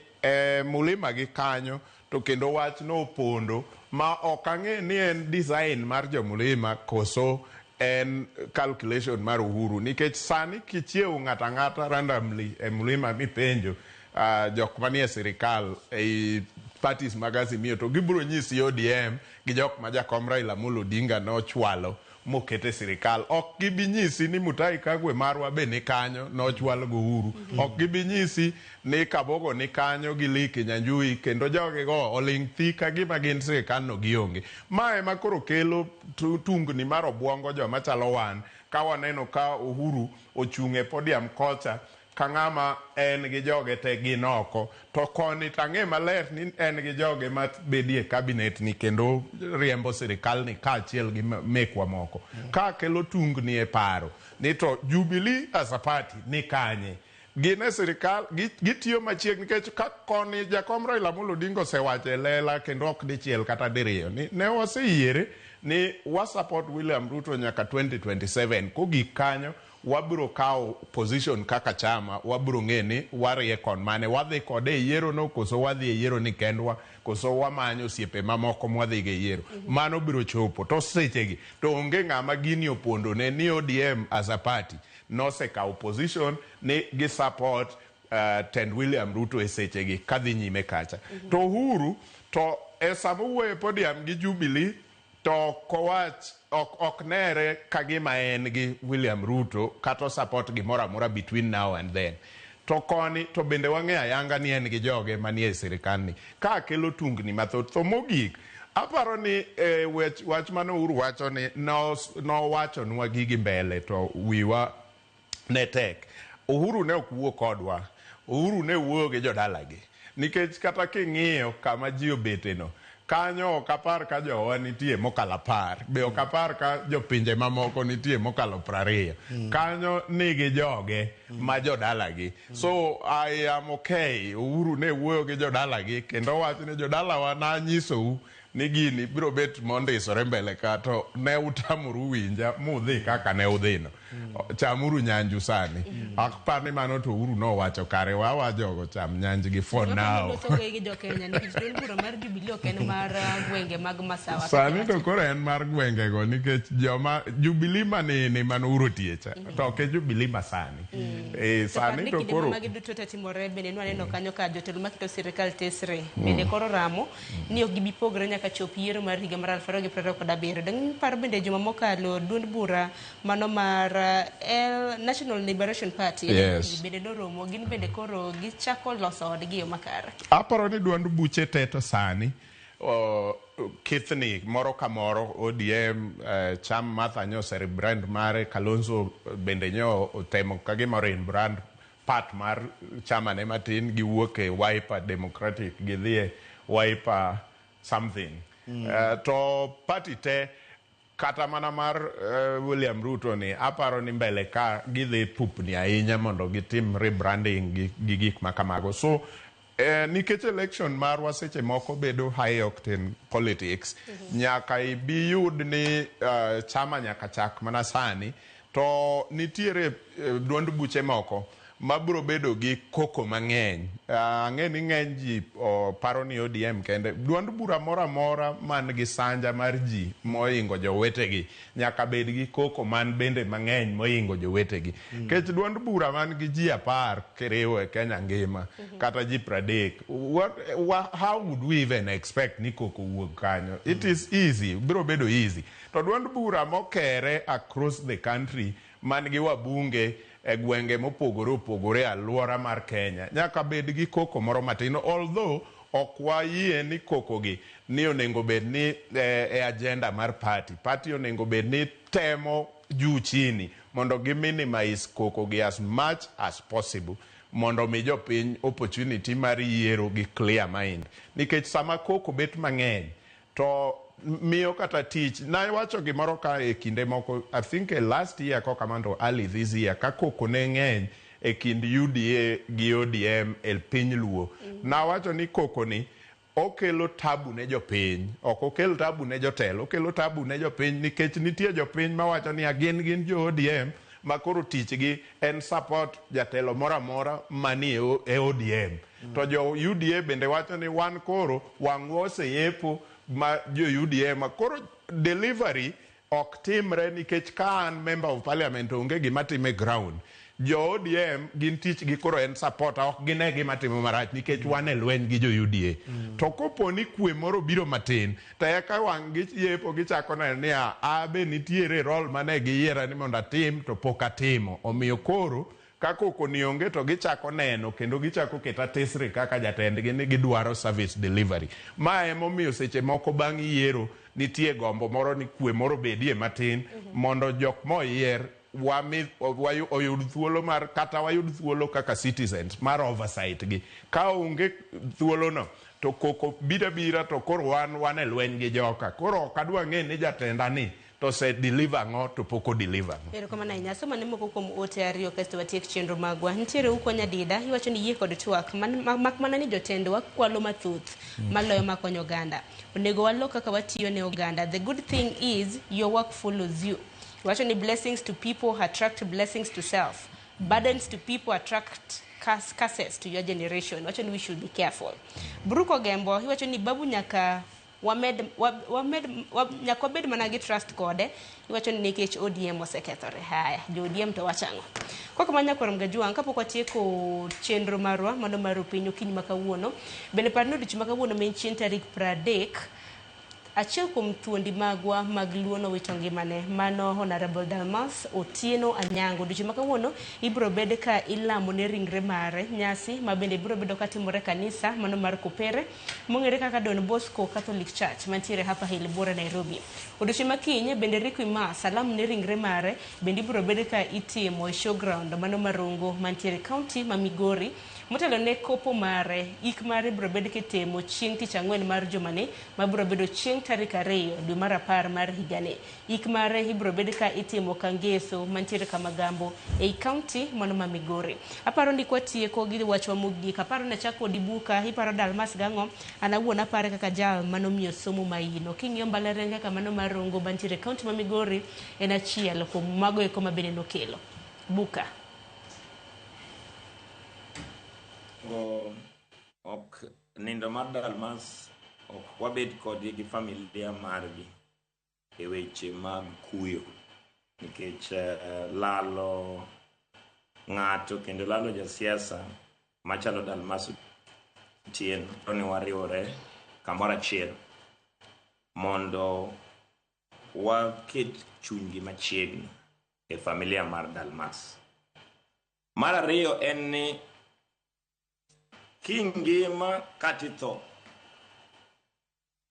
mulima gi kanyo to kendo wach no opondo ma ok ang'e ni en design mar jomulima koso en calculation mar Uhuru. Nikech sani kichiewo ng'ato ang'ata randomly e mulima mipenjo jok manie sirikal ei parties mag Azimio to gibiro nyisi ODM gi jok ma jakom Raila Amolo Odinga nochwalo mokete sirikal. Ok gibi nyisi ni Mutahi Kagwe marwa be ni kanyo nochwal go Uhuru. Ok gibi nyisi ni Kabogo ni kanyo gi Lee Kinyanjui kendo jogi go oling' thi ka gima gin sirikal no gionge. Ma ema koro kelo tungni mar obuongo joma chalo wan ka waneno ka Uhuru ochung' e podium kocha ka ng'ama en gi joge te gin oko to koni tang'e maler ni en gi joge ma bedie cabinet ni kendo riembo sirikal ni kaachiel gi mekwa moko. Ka kelo tungni e paro ni to Jubilee as a party ni kanye. Gin e sirikal gitiyo machiegni nikech ka koni jakom Raila Amolo Odinga osewacho e lela kendo ok dichiel kata diriyo ni ne waseyiere ni wa support William Ruto nyaka 2027 kogik kanyo wabiro kawo position kaka chama, wabiro ng'e ni warie kon mane, wadhi kode e yiero no koso wadhi e yiero ni kendwa koso wamanyo osiepe mamoko mwadhi go e yiero. Mano biro chopo to sechegi to onge ng'ama gini opondo ne ni ODM as a party nosekawo position ni gi support tend William Ruto e sechegi kadhi nyime kacha. To Uhuru to e sama owuoyo e podium gi Jubilee to kowach ok nere ka gima en gi William Ruto kata support gimoro amora between now and then. To koni to bende wang'eyo ayanga ni en gi joge manie sirikal ni. Ka kelo tungni mathoth. To mogik, aparo ni wach, wach mane Uhuru wacho ni nowachonwa gigi mbele to wiwa ne tek. Uhuru ne ok wuo kodwa. Uhuru ne wuoyo gi jodalagi. Nikech kata king'iyo kama ji obete no, kanyo ok apar ka jowa nitie mokalo 10, be ok apar ka jopinje mamoko nitie mokalo 20. Kanyo nigi joge ma jodalagi. So I am okay. Uhuru ne wuoyo gi jodalagi kendo wacho ni jodalawa nanyisou ni gini biro bet mondisore mbele ka to ne utamoru winja mudhi kaka ne udhino. Chamuru nyanju sani. Apar ni mano to Uhuru nowacho kare wawa jogo cham nyanjgi for now. Loso gi jo Kenya nikech duond bura mar Jubilee ok en mar gwenge mag Masawa. Sani to koro en mar gwengego nikech joma Jubilee manene mane Uhuru otiye cha to ok e Jubilee masani. Sani to kinde koro magi duto te timore bende nwaneno kanyo ka jotelo maketo sirikal tesre bende koro ramo ni ok gibi pogre nyaka chop yiero mar higa mar 2027. Dang' paro bende juma mokalo duond bura mano mar L National Liberation Party bende noromo gin bende koro gichako loso odgi e yo makare. Aparo ni duond buche te to sani kithni moro ka moro ODM, Cham Martha nyo ose rebrand mare, Kalonzo bende nyo otemo ka gima rebrand part mar chama ne matin giwuok e Wiper Democratic gidhi e Wiper something. To party te kata mana mar William Ruto ni aparo ni mbele ka gidhi pupni ahinya mondo gitim rebranding gi gik ma kamago. So nikech election marwa seche moko bedo high octane politics, nyaka ibi yud ni chama nyaka chak mana sani to nitiere duond buche moko mabiro bedo gi koko mang'eny. Ang'e ni ng'eny ji paro ni ODM kende. Duond bura moro amora man gi sanja mar ji mohingo jowetegi nyaka bed gi koko man bende mang'eny mohingo jowetegi. Nikech duond bura man gi ji 10 kiriwo e Kenya ngima kata ji 30, how would we even expect ni koko wuog kanyo? It is easy, biro bedo easy. To duond bura mokere across the country man gi wabunge e gwenge mopogore opogore e alwora mar Kenya nyaka bed gi koko moro matin, although ok wayie ni koko gi ni onego bed ni e agenda mar party. Party onego bed ni temo juu chini mondo gi minimize koko gi as much as possible mondo mi jopiny opportunity mar yiero gi clear mind, nikech sama koko bet mang'eny to miyo kata tich. Nawacho gimoro ka e kinde moko, I think last year koka mano early this year, ka koko ne ng'eny e kind UDA gi ODM e piny Luo. Nawacho ni koko ni okelo tabu ne jopiny, ok okel tabu ne jotelo, okelo tabu ne jopiny nikech nitie jopiny mawacho ni gin jo ODM ma koro tichgi en support jatelo moro amora manie e ODM. To jo UDA bende wacho ni wan koro wang'wa oseyepo ma jo UDA ma koro delivery ok timre nikech ka an member of parliament onge gima time ground. Jo ODM gin tichgi koro en support, ok gine gima timo marach nikech wan e lweny gi jo UDA. To kopo ni kwe moro biro matin, to eka wang' giyepo gichako neno ni a be nitiere role mane giyiera ni mondo atim to pok atimo. Omiyo koro ka koko ni onge to gichako neno kendo gichako keta tesre kaka jatendgi ni gidwaro service delivery. Ma emomiyo seche moko bang' yiero nitie gombo moro ni kwe moro bedie matin mondo jok moyier oyud thuolo mar kata wayud thuolo kaka citizens mar oversight gi. Ka onge thuolo no to koko bira bira to koro wan e lweny gi joka. Koro ok adwa ng'e ni jatenda ni to se deliver ang'o to pok o deliver ang'o. Erokamano ahinya. Soma ne moko kuom ote ariyo kasto watiek chenro magwa. Nitiere Ukwa Nyadida, iwacho ni yie kod twak, mak mana ni jotendwa kwalo mathoth maloyo makonyo oganda. Onego walok kaka watiyo ne oganda. The good thing is your work follows you. Iwacho ni blessings to people attract blessings to self. Burdens to people attract curses to your generation. Iwacho ni we should be careful. Bruko Gembo, iwacho ni babu nyaka wamed nyaka wabed mana gi trust kode. Iwacho ni nikech ODM osekethore. Haya, jo ODM to wachang'o. Kok manya kuom Gajuang, kapok watieko chenro marwa mano mar piny okinyi ma kawuono. Bende par ni odiochieng' ma kawuono ma en chieng' tarik 30 Achiel kuom thuondi magwa mag Luo nowito ngimane, mano Honorable Dalmas Otieno Anyango. Odiochieng' ma kawuono ibiro bed ka ilamo ne ringre mare, nyasi ma bende biro bedo katimore e kanisa mano mar Kopere mong'ere kaka Don Bosco Catholic Church mantiere Upper Hill buore Nairobi. Odiochieng' ma kiny bende Requiem Mass alam ne ringre mare bende ibiro bed ka itimo e showground mano mar Rongo mantiere e county ma Migori. Motelo ne kopo mare, ik mare ibiro bed kitimo chieng' tich ang'wen mar jumani ma biro bedo chieng' tarik 2 dwe mar 10 mar higani. Ik mare ibiro bed ka itimo Kangeso mantiere Kamagambo ei county mano ma Migori. Aparo ni kwatieko gi wachwa mogik, aparo ni achako kodi buka, iparo Dalmas gang'o? An awuon apare kaka jal manomiyo somo maino. King'iyo mbalariany kaka mano mar Rongo mantiere e county ma Migori, en achiel kuom mago eko ma bende nokelo. Buka. Go ok nindo mar Dalmas ok wabed kodgi gi familia margi e weche mag kuyo nikech lalo ng'ato kendo lalo jasiasa machalo Dalmas Otieno ni wariwore kamoro achiel mondo waket chunygi machiegni e familia mar Dalmas. Mar ariyo en ni kingima kata itho,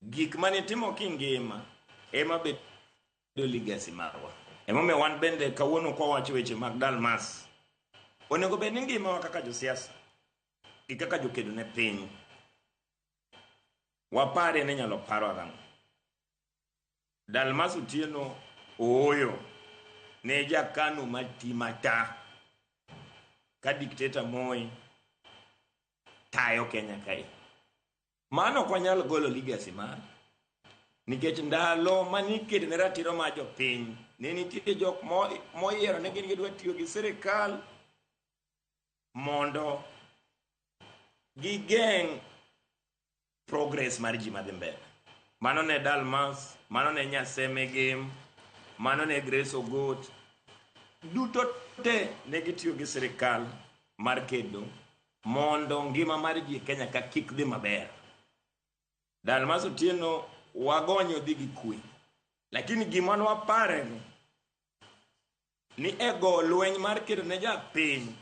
gik manitimo kingima ema bedo legacy marwa. Emomiyo wan bende kawuono kwawacho weche mag Dalmas, onego bed ni ngimawa kaka josiasa gi kaka jokedo ne piny, wapare ni inyalo parwa gang'o. Dalmas Otieno ooyo ne jakano mati mata ka dikteta Moi tayo Kenya kae. Mano ok wanyal golo legacy mare nikech ndalo maniketo ne ratiro mar jopiny ne nitie jok moyiero ne gin gidwa tiyo gi sirikal mondo gigeng' progress mar ji madhi mbele. Mano ne Dalmas, mano ne Nyaseme Game, mano ne Grace Ogot, duto te ne gitiyo gi sirikal mar kedo mondo ngima mar ji e Kenya ka kik dhi maber. Dalmas Otieno wagonyo dhi gi kwe, lakini gima nwapare ni e go lweny mar kedo ne japiny,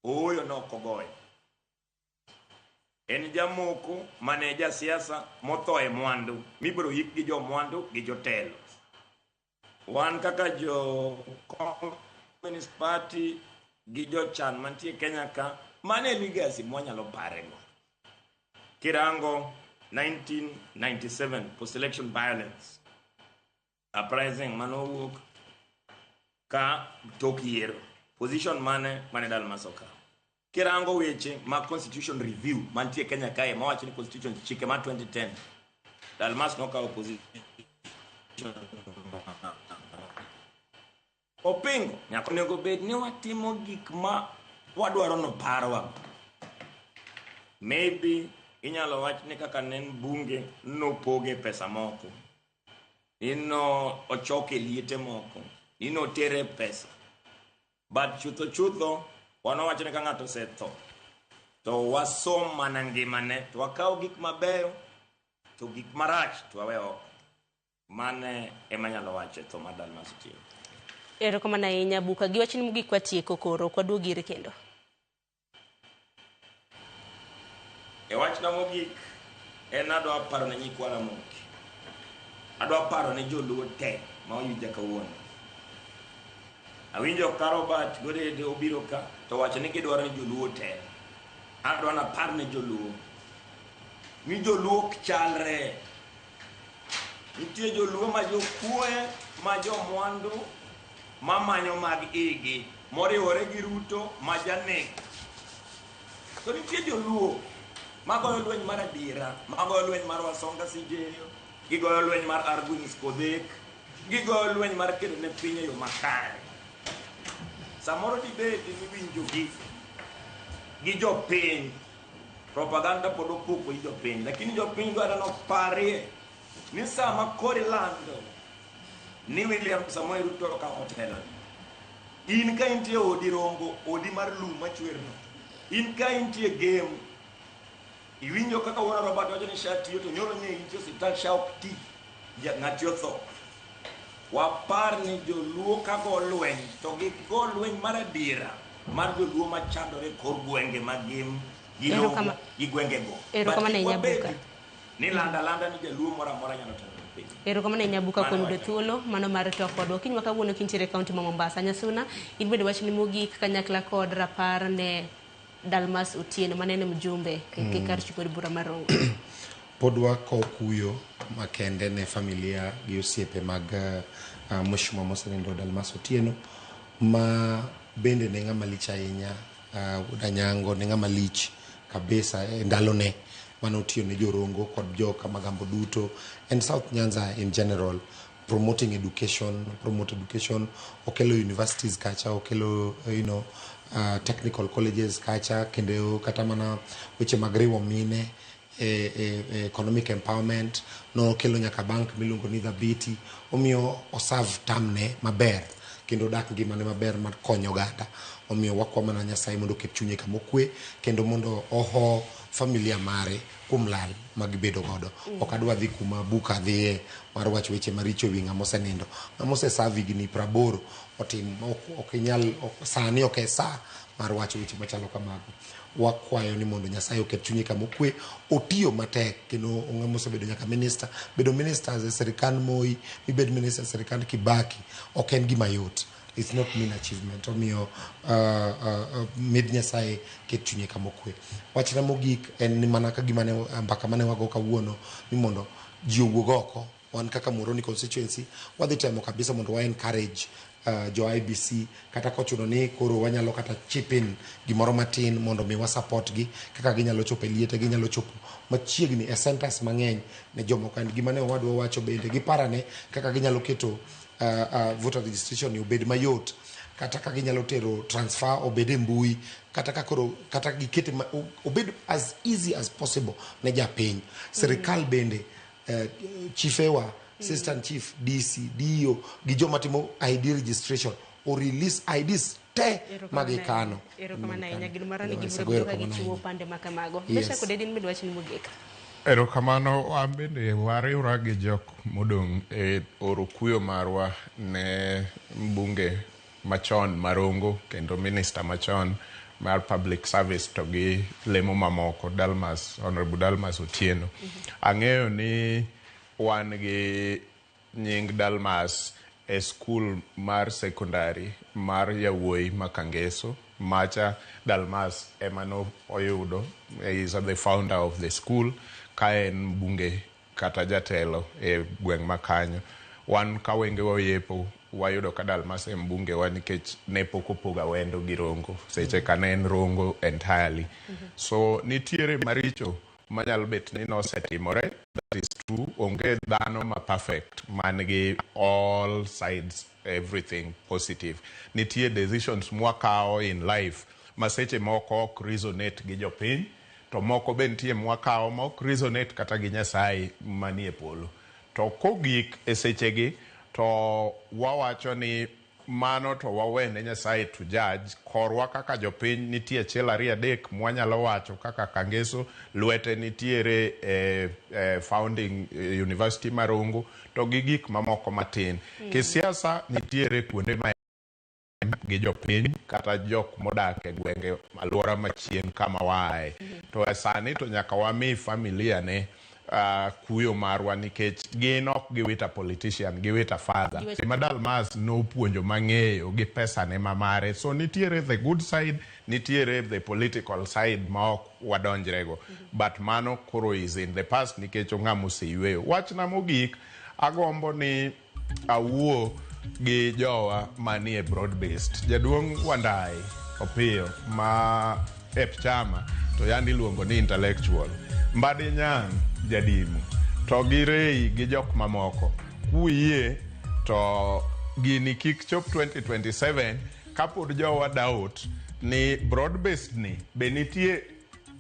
ooyo nok ogoyo. En jamoko mane jasiasa motho e mwandu, mibiro yik gi jomwandu gi jotelo. Wan kaka jo Communist Party gi jochan mantie Kenya ka, mano e legacy mwanyalo parego. Kirango 1997 post-election violence, uprising manowuok ka tok yiero, position mane mane Dalmas okawo. Kirango weche mag constitution review mantie Kenya kae mawacho ni constitution chike mar 2010, Dalmas nokawo position. Opingo nyaka onego bed ni watimo gik ma wadwaro noparwa. Maybe inyalo wach ni kaka ne en bunge nopoge pesa moko, ni no ochoke liete moko, ni notere pesa. But chutho chutho wan wawacho ni ka ng'ato osetho to wasom mana ngimane, to wakaw gik mabeyo to gik marach to wawe oko. Mane ema anyalo wacho e tho mar Dalmas Otieno. Erokamano ahinya Buka. Gi wachni mogik watieko koro, ok waduog iri kendo. E wachna mogik en adwa paro ne nyikwa Ramogi. Adwa paro ne joluo te ma oyuja kawuono. Awinjo ka Robert Godede obiro ka to wacho ni gidwaro ni joluo te. Adwa napar ne joluo ni joluo ok chalre. Nitie joluo ma jokuoe, ma jomwandu, mamanyo mag igi, moriwore gi Ruto ma janek. To nitie joluo magoyo lweny mar adiera, magoyo lweny mar Wasonga Sijeyo, gigoyo lweny mar Arguinis Kodhek, gigoyo lweny mar kedo ne piny e yo makare. Samoro dibed ni winjogi gi jopiny, propaganda pod opoko gi jopiny, lakini jopiny dwaro noparie ni sama koro ilando ni William Samoei Ruto okawo telo, in ka intie odi Rongo, odi mar lum machwerno, in ka intie Gem, Iwinjo kaka wuora Robert wacho ni SHA tiyo to nyoro nye intie osiptal SHA ok ti. Ng'ati otho. Wapar ni joluo ka go lweny to gigo lweny mar adiera mar joluo machandore kor gwenge ma gin gi logo gi gwengego. Erokamano ahinya Buka. Ni landa landa ni jaluo moro amora nyalo telo piny. Erokamano ahinya Buka kuom yudo thuolo mano mar twak kodwa. Okinyi ma kawuono kintiere e kaunti ma Mombasa. Nyasuna, in bende wachni mogik kanyakla kod rapar ne Dalmas Otieno mane en mjumbe e kar chung' od bura mar Rongo. Pod wakowo kuyo makende ne familia gi osiepe mag mheshimiwa mosenindo Dalmas Otieno ma bende ne ng'ama lich ahinya, wuod Anyango ne ng'ama lich kabisa e ndalone mane otiyo ne jorongo kod jo Kamagambo duto and South Nyanza in general, promoting education, promote education, okelo universities kacha, okelo technical colleges kacha, kendo kata mana weche mag riwo mine e economic empowerment, nokelo nyaka bank miluongo ni Dhabiti, omiyo oserve term ne maber kendo odak ngimane maber mar konyo oganda. Omiyo wakwa mana Nyasaye mondo oket chunye kama okwe kendo mondo oho familia mare kuom lal magibedo godo. Ok adwa dhi kuma Buka dhiye mar wacho weche maricho ewi ng'ama osenindo. Ng'ama oseserve higni 80 otim ok inyal sani ok e sa mar wacho weche machalo kamago. Wakwayo ni mondo Nyasaye oket chunye kama okwe, otiyo matek kendo ng'ama osebedo nyaka minister, bedo minister e sirikand Moi, mibed minister e sirikand Kibaki ok en gima yot. It's not mean achievement. Omiyo mid Nyasaye ket chunye kama okwe. Wachna mogik en ni mana ka gima ne mbaka mane wago kawuono ni mondo ji owuog oko. Wan kaka Muhoroni constituency wadhi temo kabisa mondo wa encourage jo IEBC kata kochuno ni koro wanyalo kata chip in gimoro matin mondo mi wa support gi kaka ginyalo chopo e liete, ginyalo chopo machiegni e centers mang'eny ne jomoko. And gima ne owadwa wacho bende giparane kaka ginyalo keto voter registration ni obed mayot, kata ka ginyalo tero transfer obed e mbui, kata ka koro kata gikete obed as easy as possible ne japiny. Sirikal bende chifewa, assistant chief, DC, DO gi joma timo ID registration o release IDs te magikano. Erokamano ahinya. Gino mara ni gibiro bedo ka gichiwo pande ma kamago. Mesha kod Edin bende wachni mogik. Erokamano, wan bende wariwra gi jok modong' e oro kuyo marwa ne mbunge machon Marongo kendo minister machon mar public service to gi lemo mamoko Dalmas, Honorable Dalmas Otieno. Ang'eyo ni wan gi nying Dalmas e skul mar secondary mar yawuoyi ma Kangeso. Macha Dalmas ema no oyudo, he is the founder of the school ka en mbunge kata jatelo e gweng' ma kanyo. Wan ka wengewa oyepo wayudo ka Dalmas e mbunge wa nikech ne pok opogo Awendo gi Rongo seche ka ne en Rongo entirely. So nitiere maricho manyalo bet ni nosetimore, that is true. Onge dhano ma perfect man gi all sides, everything positive. Nitie decisions mwakawo in life ma seche moko ok resonate gi jopiny, to moko be nitie mwakawo ma ok resonate kata gi Nyasaye manie polo. To kogik e sechegi to wawacho ni mano to wawene Nyasaye to judge. Korwa kaka jopiny nitie achiel ariyo adek mwanyalo wacho kaka Kangeso lwete nitiere e founding University Marongo to gi gik mamoko matin. Kisiasa nitiere kuonde ma gi jopiny kata jok modak e gwenge alwora machien kama waaye. To e sani to nyaka wami familia ne kuyo marwa nikech gin ok giwito a politician, giwito a father. Ma Dalmas nopuonjo mang'eyo gi pesa ne mamare. So nitiere the good side, nitiere the political side ma ok wadonjrego. But mano koro is in the past nikech ong'ama oseyweyo. Wachna mogik, agombo ni awuo gi jowa manie broad based. Jaduong' Wandai Opiyo ma e chama to yandi iluongo ni intellectual. Mbadi Nyang' jadimu to gi Rei gi jok mamoko kuyie to gini kik chop 2027 kapod jowa doubt ni broad based ni be nitie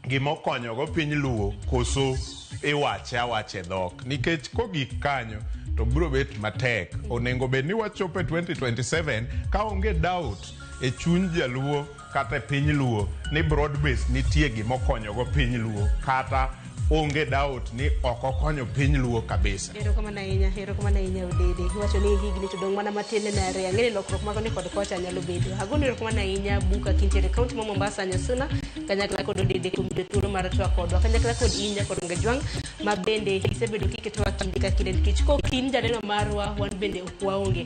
gimokonyogo piny Luo koso iwache awacha e dhok, nikech kogik kanyo to biro bet matek. Onego bed ni wachopo e 2027 ka onge doubt e chuny jaluo kata e piny luo ni broad base nitie gimokonyogo piny luo kata onge doubt ni ok okonyo piny luo kabisa. Erokamano ahinya, erokamano ahinya Odede. Iwacho ni higni to dong' mana matin ne ariyo. Ang'e ni lokruok mago ni kod kocha nyalo bedo. Agoni erokamano ahinya Buka kintiere kaunti ma Mombasa Nyasuna kanyakla kod Odede kuom yudo thuolo mar twak kodwa. Kanyakla kod in Nyakor Ngajwang' ma bende isebedo kiketowa kinde ka kinde nikech kok in janeno marwa wan bende ok waonge.